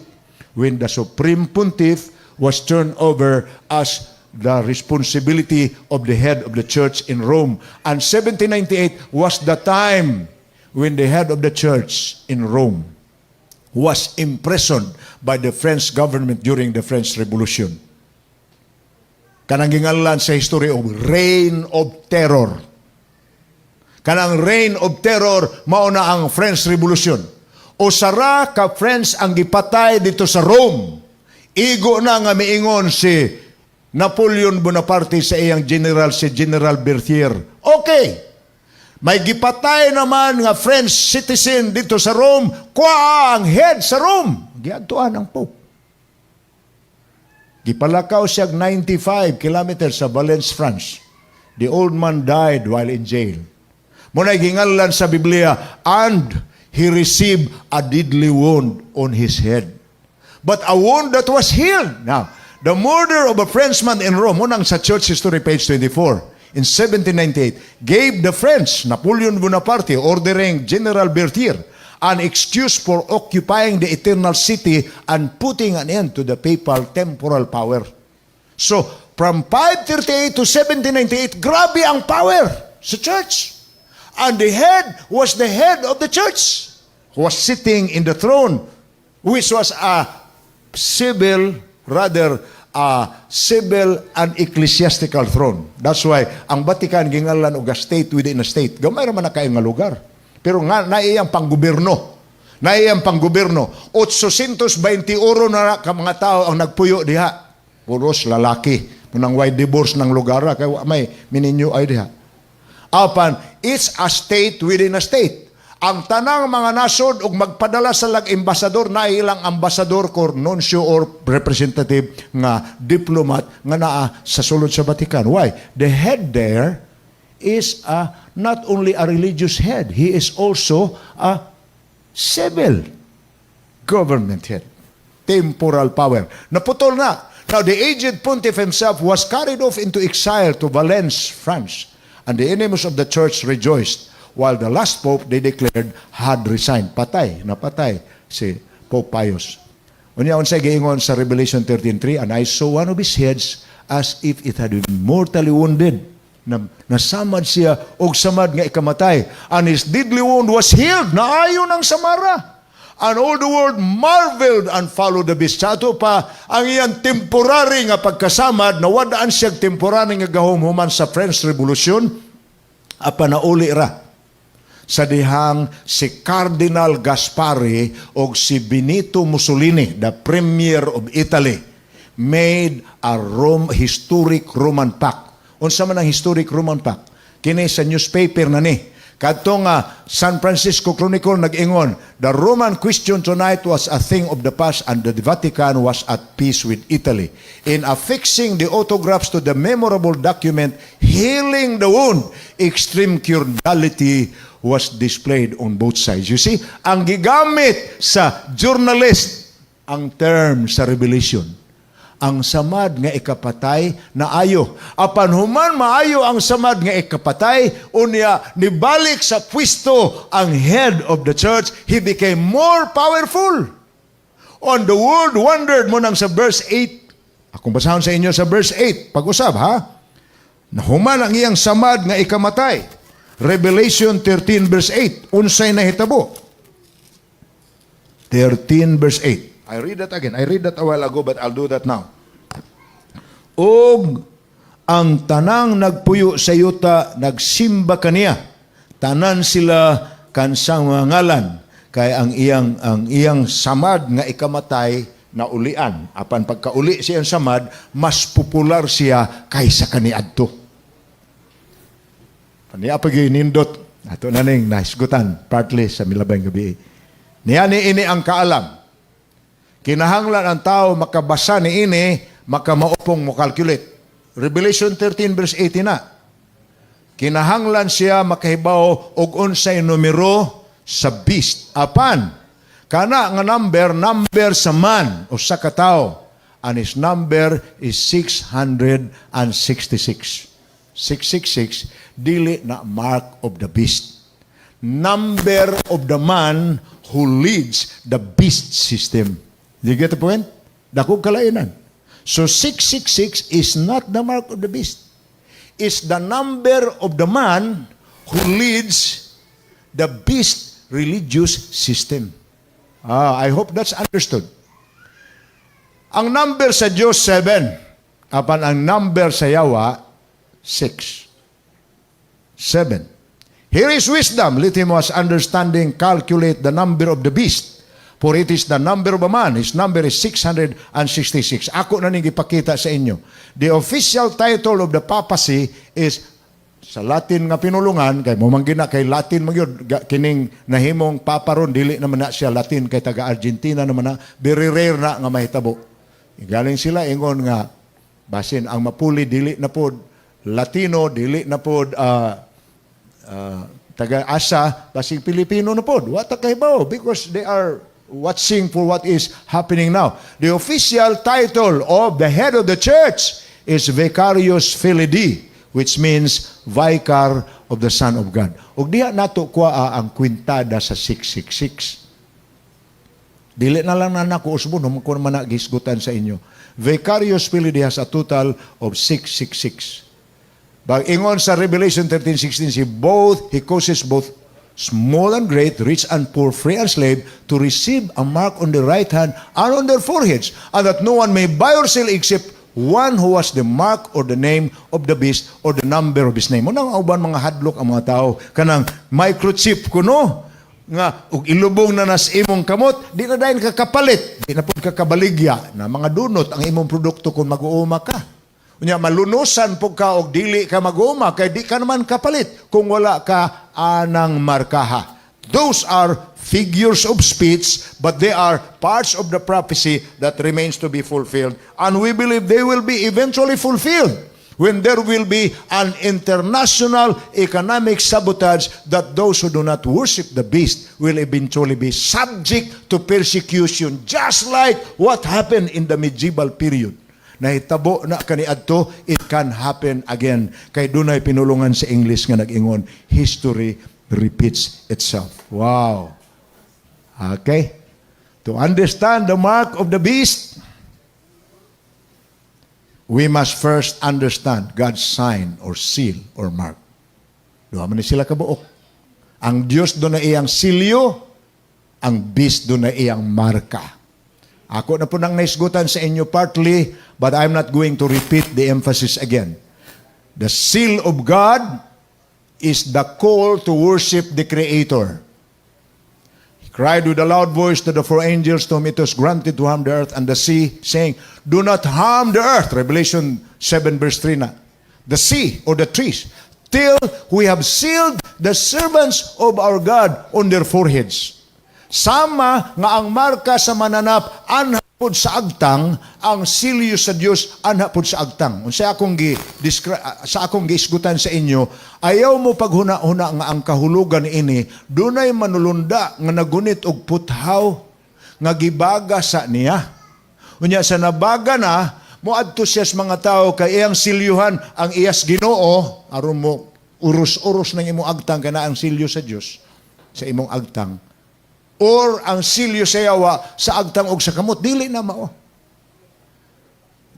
when the Supreme Pontiff was turned over as the responsibility of the head of the church in Rome. And 1798 was the time when the head of the church in Rome was imprisoned by the French government during the French Revolution. Kanang gingalan sa history of Reign of Terror. Kanang Reign of Terror, mao na ang French Revolution. Usara ka French ang gipatay dito sa Rome. Igo na nga miingon si Napoleon Bonaparte sa iyang general, si General Berthier. Okay. May gipatay naman nga French citizen dito sa Rome, kuha ang head sa Rome. Giadtuan ang Pope. Gipalakaw siya 95 kilometers sa Valence, France. The old man died while in jail. Mao na gingalan sa Biblia, "And he received a deadly wound on his head. But a wound that was healed." Now, the murder of a Frenchman in Rome, mao nang sa Church History, page 24, in 1798, gave the French, Napoleon Bonaparte, ordering General Berthier, An excuse for occupying the Eternal City and putting an end to the papal temporal power. So, from 538 to 1798, grabe ang power sa church. And the head was the head of the church, who was sitting in the throne, which was a civil, rather, a civil and ecclesiastical throne. That's why ang Vatican gingalan og a state within a state. Gamay ra man na kayo nga lugar. Pero nga naiyang panggobyerno. Naiyang panggobyerno. 820 oro na ka mga tao ang nagpuyo diha. Puros lalaki. Munang way divorce ng lugar kay wa may mininyo ay diha. Apan, it's a state within a state. Ang tanang mga nasod og magpadala sa lag embasador na ilang ambasador or nuncio or representative nga diplomat nga naa sa sulod sa Vatican. Why? The head there is not only a religious head, he is also a civil government head. Temporal power. Naputol na. Now, the aged pontiff himself was carried off into exile to Valence, France. And the enemies of the church rejoiced, while the last pope, they declared, had resigned. Patay, napatay si Pope Pius. Unya unsay giingon sa Revelation 13:3, "And I saw one of his heads as if it had been mortally wounded." Na, nasamad siya og samad nga ikamatay. "And his deadly wound was healed." Naayo ng samara. And all the world marveled and followed the beast. Sa ato pa, ang iyang temporary nga pagkasamad, nawadaan siya temporary nga gahom human sa French Revolution, apan nauli ra sa dihang si Cardinal Gaspari o si Benito Mussolini, the Premier of Italy, made a historic Roman Pact. Unsa man ang historic Roman Pact? Kini sa newspaper na ni. Kadto nga San Francisco Chronicle nag-ingon, "The Roman question tonight was a thing of the past and the Vatican was at peace with Italy. In affixing the autographs to the memorable document, healing the wound, extreme cordiality was displayed on both sides." You see, ang gigamit sa journalist ang term sa Revelation, ang samad nga ikapatay na ayo. Apan human maayo ang samad nga ikapatay, unya nibalik sa pwesto ang head of the church, he became more powerful. And the world wondered mo nang sa verse 8. Akong basahon sa inyo sa verse 8. Pag-usab, ha? Nahuman ang iyang samad nga ikamatay. Revelation 13 verse 8. Unsay nahitabo? 13 verse 8. I read that again. I read that a while ago, but I'll do that now. "Og ang tanang nagpuyo sa yuta nagsimba kaniya. Tanan sila kansang mga ngalan kay ang iyang samad nga ikamatay na ulian. Apan pagkauli siyang samad, mas popular siya kaysa kaniadto." Niya pag nindot ato na ning nahisgutan partly sa milabay gabi. Niya ni ini ang kaalam. Kinahanglan ang tao makabasa ni ini, makamaupong mo calculate. Revelation 13 verse 18 na. Kinahanglan siya makahibaw og unsay numero sa beast. Apan kana nga number, number sa man o sa katao. And his number is 666. 666 dili na mark of the beast. Number of the man who leads the beast system. You get the point? Dakong kalainan. So 666 is not the mark of the beast. It's the number of the man who leads the beast religious system. Ah, I hope that's understood. Ang number sa Diyos, 7. Apan ang number sa yawa, 6. 7. "Here is wisdom. Let him who has understanding calculate the number of the beast. For it is the number of a man. His number is 666." Ako na ning ipakita sa inyo. The official title of the papacy is sa Latin nga pinulungan kay mo man gina kay Latin man gyud kining nahimong papa ron, dili naman na siya Latin kay taga Argentina naman na. Very rare na nga mahitabo. Galing sila ingon nga basin ang mapuli dili na pod Latino, dili na pod taga asa, basing Pilipino na pod. Wa ta kahibaw because they are watching for what is happening now. The official title of the head of the church is Vicarius Filii Dei, which means Vicar of of the Son of God. Ug diha nato kuhaa ang kwintada sa 666. Dili na lang na nako usbon kung man na gisgutan sa inyo. Vicarious Filii has a total of 666. Bag ingon sa Revelation 13:16, he causes both small and great, rich and poor, free and slave, to receive a mark on their right hand and on their foreheads, and that no one may buy or sell except one who has the mark or the name of the beast or the number of his name. Mao nang uban mga hadlok ang mga tao kanang microchip kuno nga ug ilubong na nas imong kamot, di na dayon ka kapalit, di na pud ka kabaligya na mga dunot ang imong produkto kung mag-uuma ka. Unya malunusan pud ka og dili ka mag-uuma kay di ka naman kapalit kung wala ka anang markaha. Those are figures of speech, but they are parts of the prophecy that remains to be fulfilled, and we believe they will be eventually fulfilled when there will be an international economic sabotage that those who do not worship the beast will eventually be subject to persecution, just like what happened in the medieval period. Nahitabo na kaniadto, it can happen again. Kay dunay pinulungan sa English nga nag-ingon, "History repeats itself." Wow. Okay? To understand the mark of the beast, we must first understand God's sign or seal or mark. Duha man ni sila kabuok. Ang Diyos dunay iyang silyo, ang beast dunay iyang marka. Ako na po nang naisgutan sa inyo partly, but I'm not going to repeat the emphasis again. The seal of God is the call to worship the Creator. He cried with a loud voice to the four angels to whom it was granted to harm the earth and the sea, saying, "Do not harm the earth." Revelation 7 verse 3 na. "The sea or the trees, till we have sealed the servants of our God on their foreheads." Sama nga ang marka sa mananap anha pod sa agtang, ang silyo sa Dios anha pod sa agtang. Unsa akong gi sa akong giisgutan sa inyo, ayaw mo paghuna-huna nga ang kahulugan ini dunay manulunda nga nagunit og puthaw nga gibaga sa niya. Unya sa nabaga na, moadto siya sa mga tao kay iyang silyuhan ang iyas Ginoo aron mo uros-uros ng imong agtang kana ang silyo sa Dios sa imong agtang or ang silyo sa yawa sa agtang og sa kamot, dili na mao.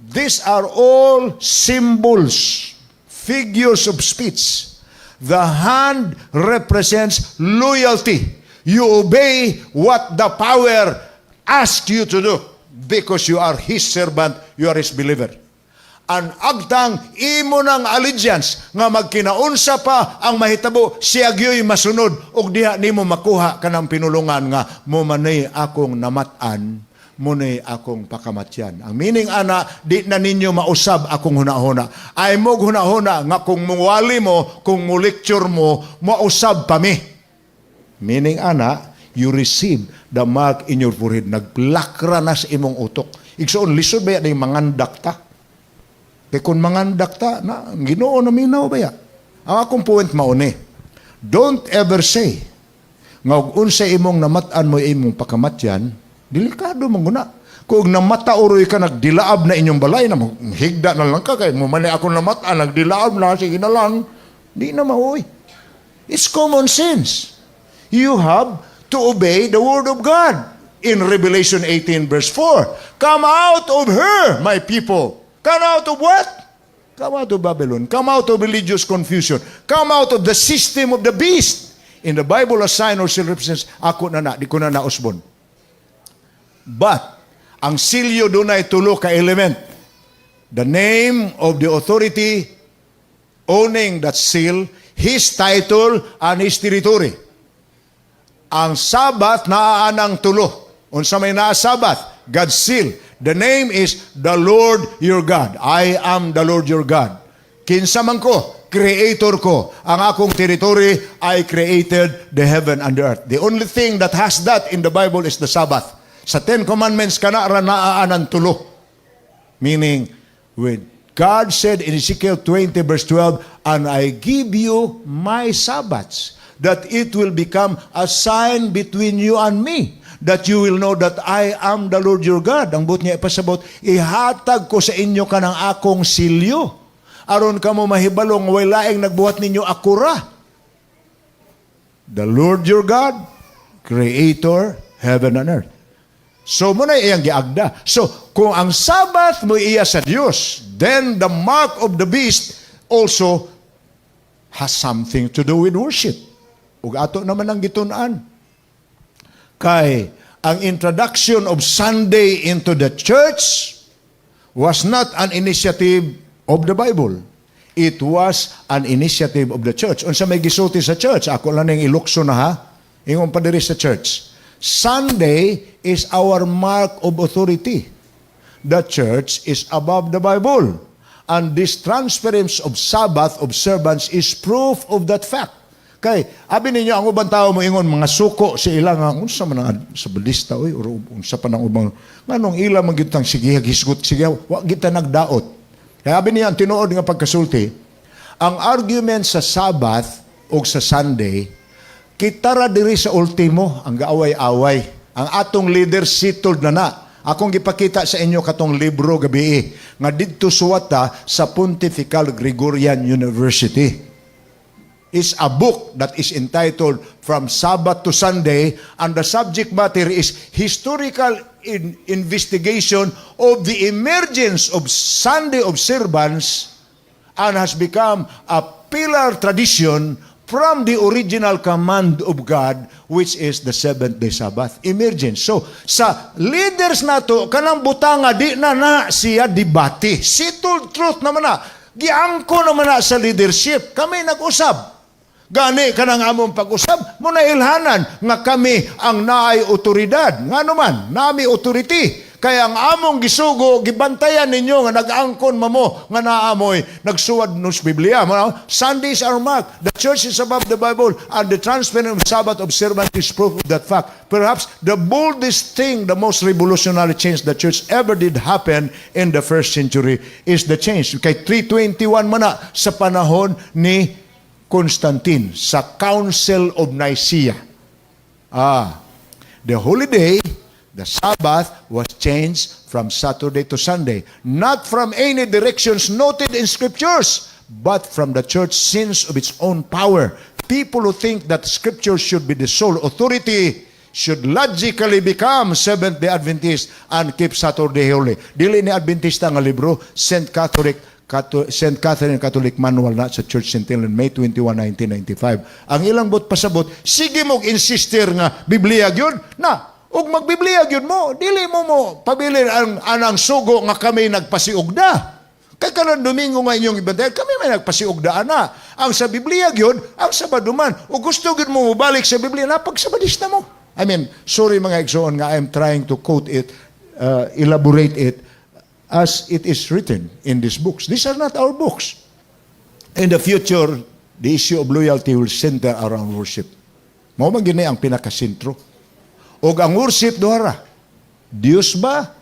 These are all symbols, figures of speech. The hand represents loyalty. You obey what the power asks you to do because you are his servant, you are his believer. Ang agtang, imo ng allegiance nga magkinaunsa pa ang mahitabo, siya gyoy masunod ug diha nimo makuha kanang pinulungan nga mo manay akong namat-an, munay akong pakamatyan. Ang meaning ana, di na ninyo mausab akong hunahuna. Ay mo hunahuna nga kung muwali mo, kung mu-lecture mo, mausab pa mi. Meaning ana, you receive the mark in your forehead. Nagplakra na sa imong utok. Igsoon, lisod ba yan mangandak ta? Kay kung mangandak ta, na, ang Ginoo na minaw ba ya? Ang akong point mauni. Don't ever say nga og unsa imong namat-an mo imong pakamatyan, delikado man guna. Kung namata uroy ka nagdilaab na inyong balay na higda na lang ka kay mo man ako namat-an nagdilaab na, sige na lang, di na maoy. It's common sense. You have to obey the word of God. In Revelation 18 verse 4, "Come out of her, my people." Come out of what? Come out of Babylon. Come out of religious confusion. Come out of the system of the beast. In the Bible, a sign or seal represents, ako na na, di ko na nausbon. But, ang silyo dunay tulo ka element. The name of the authority owning that seal, his title, and his territory. Ang Sabbath naa anang tulo. Unsa may naa Sabbath? God's seal. The name is the Lord your God. I am the Lord your God. Kinsa man ko, creator ko. Ang akong territory, I created the heaven and the earth. The only thing that has that in the Bible is the Sabbath. Sa Ten Commandments, kana ra naa anang tulo. Meaning, when God said in Ezekiel 20 verse 12, "And I give you my Sabbaths, that it will become a sign between you and me, that you will know that I am the Lord your God." Ang buot niya ipasabot, ihatag ko sa inyo kanang akong silyo. Aron kamo mahibalong way laing nagbuhat ninyo, ako ra. The Lord your God, Creator, heaven and earth. So mao na iyang giagda. So kung ang Sabbath mo iya sa Dios, then the mark of the beast also has something to do with worship. Ug ato naman ang gitun-an. Kay ang introduction of Sunday into the church was not an initiative of the Bible. It was an initiative of the church. Unsa may gisulti sa church? Ako lang ning ilukso na ha. Ingon pa diri sa church. Sunday is our mark of authority. The church is above the Bible. And this transference of Sabbath observance is proof of that fact. Kay, abi ninyo ang ubang tao mo ingon mga suko sa ilang nga unsa man ang Sabadista oy or unsa pa nang ubang nganong ila man gyud tang sige hisgot sige wa kita nagdaot. Kaya abi niya ang tinuod nga pagkasulti, ang argument sa Sabbath o sa Sunday, kita ra diri sa ultimo ang gaaway-away. Ang atong leader settled na na. Akong gipakita sa inyo katong libro gabi nga didto suwata sa Pontifical Gregorian University is a book that is entitled From Sabbath to Sunday, and the subject matter is historical investigation of the emergence of Sunday observance and has become a pillar tradition from the original command of God, which is the seventh day Sabbath. Emergence. So, sa leaders nato, kanang butanga, di na na siya debate. Settled truth naman na. Giangko naman na sa leadership. Kami nag-usab. Gani kanang among pag-usab, mao na ilhanan nga kami ang naay otoridad. Nga naman, nami authority. Kaya ang among gisugo, gibantayan ninyo nga nag-angkon mamo nga naamoy nagsuwad nos Biblia. Sundays are marked. The church is above the Bible and the transfer of Sabbath observance is proof of that fact. Perhaps the boldest thing, the most revolutionary change the church ever did happen in the first century is the change. Kay 321 man na sa panahon ni Constantine sa Council of Nicaea. The holiday, the Sabbath, was changed from Saturday to Sunday. Not from any directions noted in scriptures, but from the church sense of its own power. People who think that scripture should be the sole authority should logically become Seventh-day Adventist and keep Saturday holy. Dili ni Adventista nga libro, St. Catherine Catholic Manual na sa Church Sentinel, May 21, 1995. Ang ilang buot pasabot, sige mo'g insister nga Biblia gyud na ug magbiblia gyud mo, dili mo mo pabilin ang anang sugo nga kami nagpasiugda. Kay karon Domingo nga inyong ibantayan, kami may nagpasiugda na. Ang sa Biblia gyud, ang Sabado man. O gusto gyud mo mobalik sa Biblia, napagsabadista mo. I mean, sorry mga igsoon nga I'm trying to quote it, elaborate it as it is written in these books. These are not our books. In the future, the issue of loyalty will center around worship. Mao man gyud ni ang pinakasentro. Og ang worship duha ra. Diyos ba?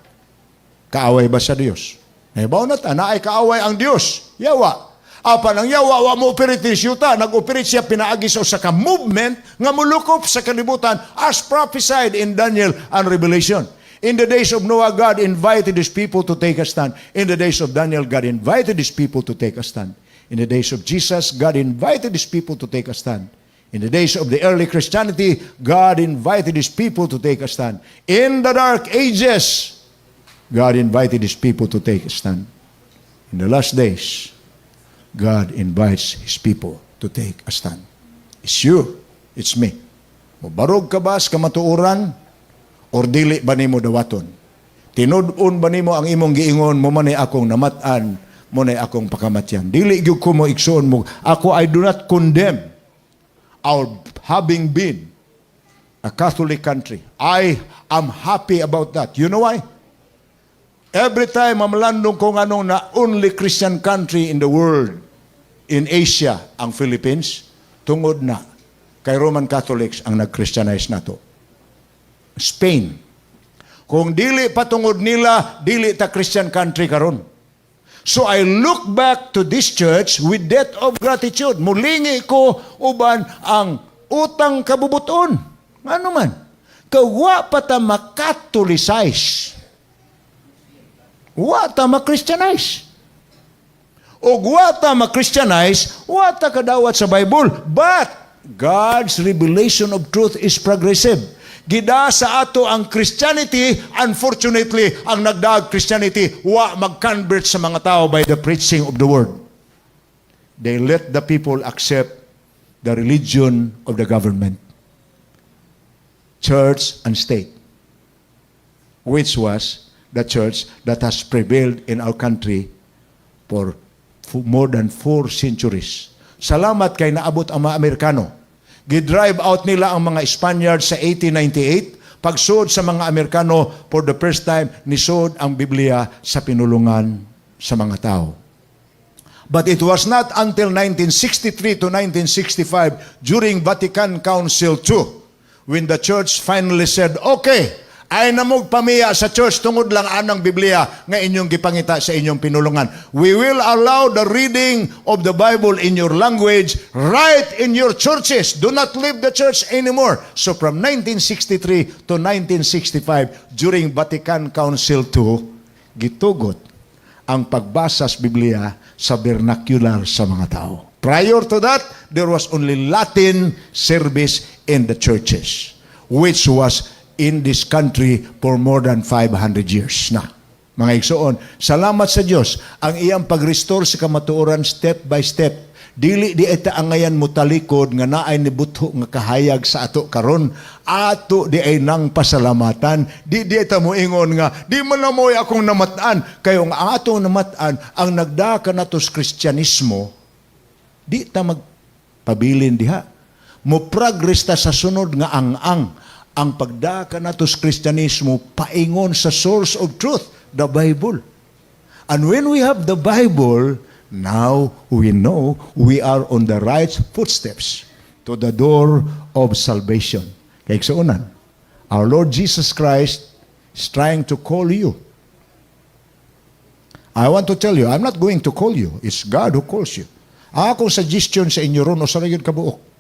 Kaaway ba sa Diyos? Nahibaw na ta, naay kaaway ang Diyos. Yawa. Apan ang yawa, wa mo operate ni siyuta. Nag-operate siya pinaagi sa usa ka movement nga mulukop sa kalibutan as prophesied in Daniel and Revelation. In the days of Noah, God invited His people to take a stand. In the days of Daniel, God invited His people to take a stand. In the days of Jesus, God invited His people to take a stand. In the days of the early Christianity, God invited His people to take a stand. In the Dark Ages, God invited His people to take a stand. In the last days, God invites His people to take a stand. It's you, it's me. Mobarog ka ba sa kamatuoran or dili ba nimo dawaton? Tinud-on ba nimo ang imong giingon mao man ni akong namat-an, mao ni akong pakamatyan? Dili gyud ko mo igsuon mo. Ako, I do not condemn our having been a Catholic country. I am happy about that. You know why? Every time mamalandong ko nganong na only Christian country in the world, in Asia, ang Philippines, tungod na kay Roman Catholics ang nag-Christianize nato. Spain. Kung dili patungod nila, dili ta Christian country karon. So I look back to this church with debt of gratitude. Mulingi ko uban ang utang kabubuton. Ano man? Kawa pa ta makatolicize. Wa ta ma-Christianize. O wa ta ma-Christianize, wa ta kadawat sa Bible. But God's revelation of truth is progressive. Gidaa sa ato ang Christianity, unfortunately, ang nagdaag Christianity, wa mag-convert sa mga tao by the preaching of the word. They let the people accept the religion of the government, church and state, which was the church that has prevailed in our country for more than 4 centuries. Salamat kay naabot ang mga Amerikano. Gi-drive out nila ang mga Spaniards sa 1898. Pagsud sa mga Amerikano, for the first time, nisod ang Biblia sa pinulungan sa mga tao. But it was not until 1963 to 1965, during Vatican Council II, when the church finally said, "Okay, ayaw na mo'g pamiya sa church tungod lang anang Biblia nga inyong gipangita sa inyong pinulungan. We will allow the reading of the Bible in your language right in your churches. Do not leave the church anymore." So from 1963 to 1965, during Vatican Council II, gitugot ang pagbasa sa Biblia sa vernacular sa mga tao. Prior to that, there was only Latin service in the churches, which was in this country for more than 500 years na. Mga igsoon, salamat sa Dios ang iyang pag-restore sa kamatuoran step by step. Dili diay ta angayan mo talikod nga naay nibutho nga kahayag sa ato karon. Ato diay nang pasalamatan. Di diay ta moingon nga di man na mo'y akong namat-an. Kayo ang atong namat-an ang nagdaa kanato sa Kristyanismo, di ta magpabilin diha. Mo progress ta sa sunod nga ang-ang ang pagdaa kanato sa Kristyanismo paingon sa source of truth, the Bible. And when we have the Bible, now we know we are on the right footsteps to the door of salvation. Kay igsuonan, our Lord Jesus Christ is trying to call you. I want to tell you, I'm not going to call you. It's God who calls you. Ang akong suggestion sa inyo ron, usa ra gyud kabuok.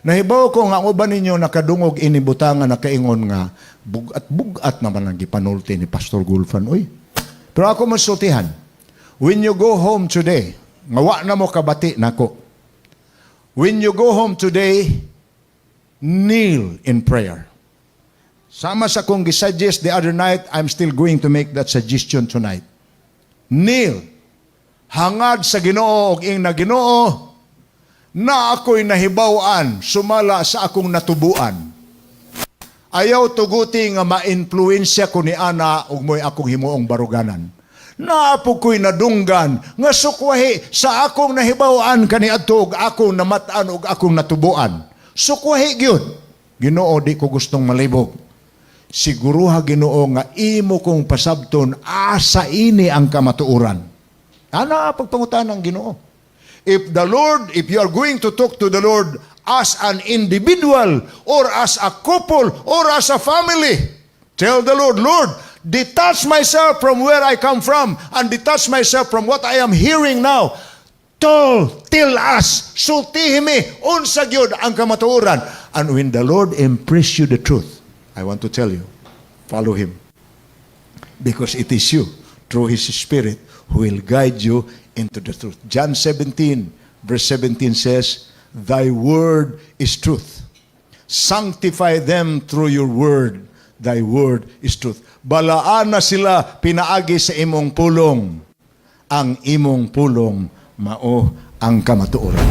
Nahibaw ko nga ang uban ninyo nakadungog ini butanga, nakaingon nga bugat-bugat naman ang gipanulti ni Pastor Gulfan. Uy. Pero ako masultihan, when you go home today, nga wa na mo kabati nako. When you go home today, kneel in prayer. Sama sa akong gisuggest the other night, I'm still going to make that suggestion tonight. Kneel. Hangad sa Ginoo og ingna, "Ginoo, na ako'y nahibaw-an sumala sa akong natubuan. Ayaw tuguti nga ma-influensya ko ni ana ug mo'y akong himuong baruganan. Naa po ko'y nadunggan nga sukwahi sa akong nahibaw-an kaniadto ug akong namat-an ug akong natubuan. Sukwahi gyud. Ginoo, di ko gustong malibog. Siguruha, Ginoo, nga imo kong pasabton asa ini ang kamatuoran." Ana pagpangutan ng Ginoo. If you are going to talk to the Lord as an individual or as a couple or as a family, tell the Lord, "Lord, detach myself from where I come from and detach myself from what I am hearing now. Tell us, sultihi mi, unsa gyud ang kamatuoran." And when the Lord impress you the truth, I want to tell you, follow Him. Because it is you, through His Spirit, who will guide you into the truth. John 17, verse 17 says, "Thy word is truth. Sanctify them through your word. Thy word is truth." Balaana sila pinaagi sa imong pulong. Ang imong pulong mao ang kamatuoran.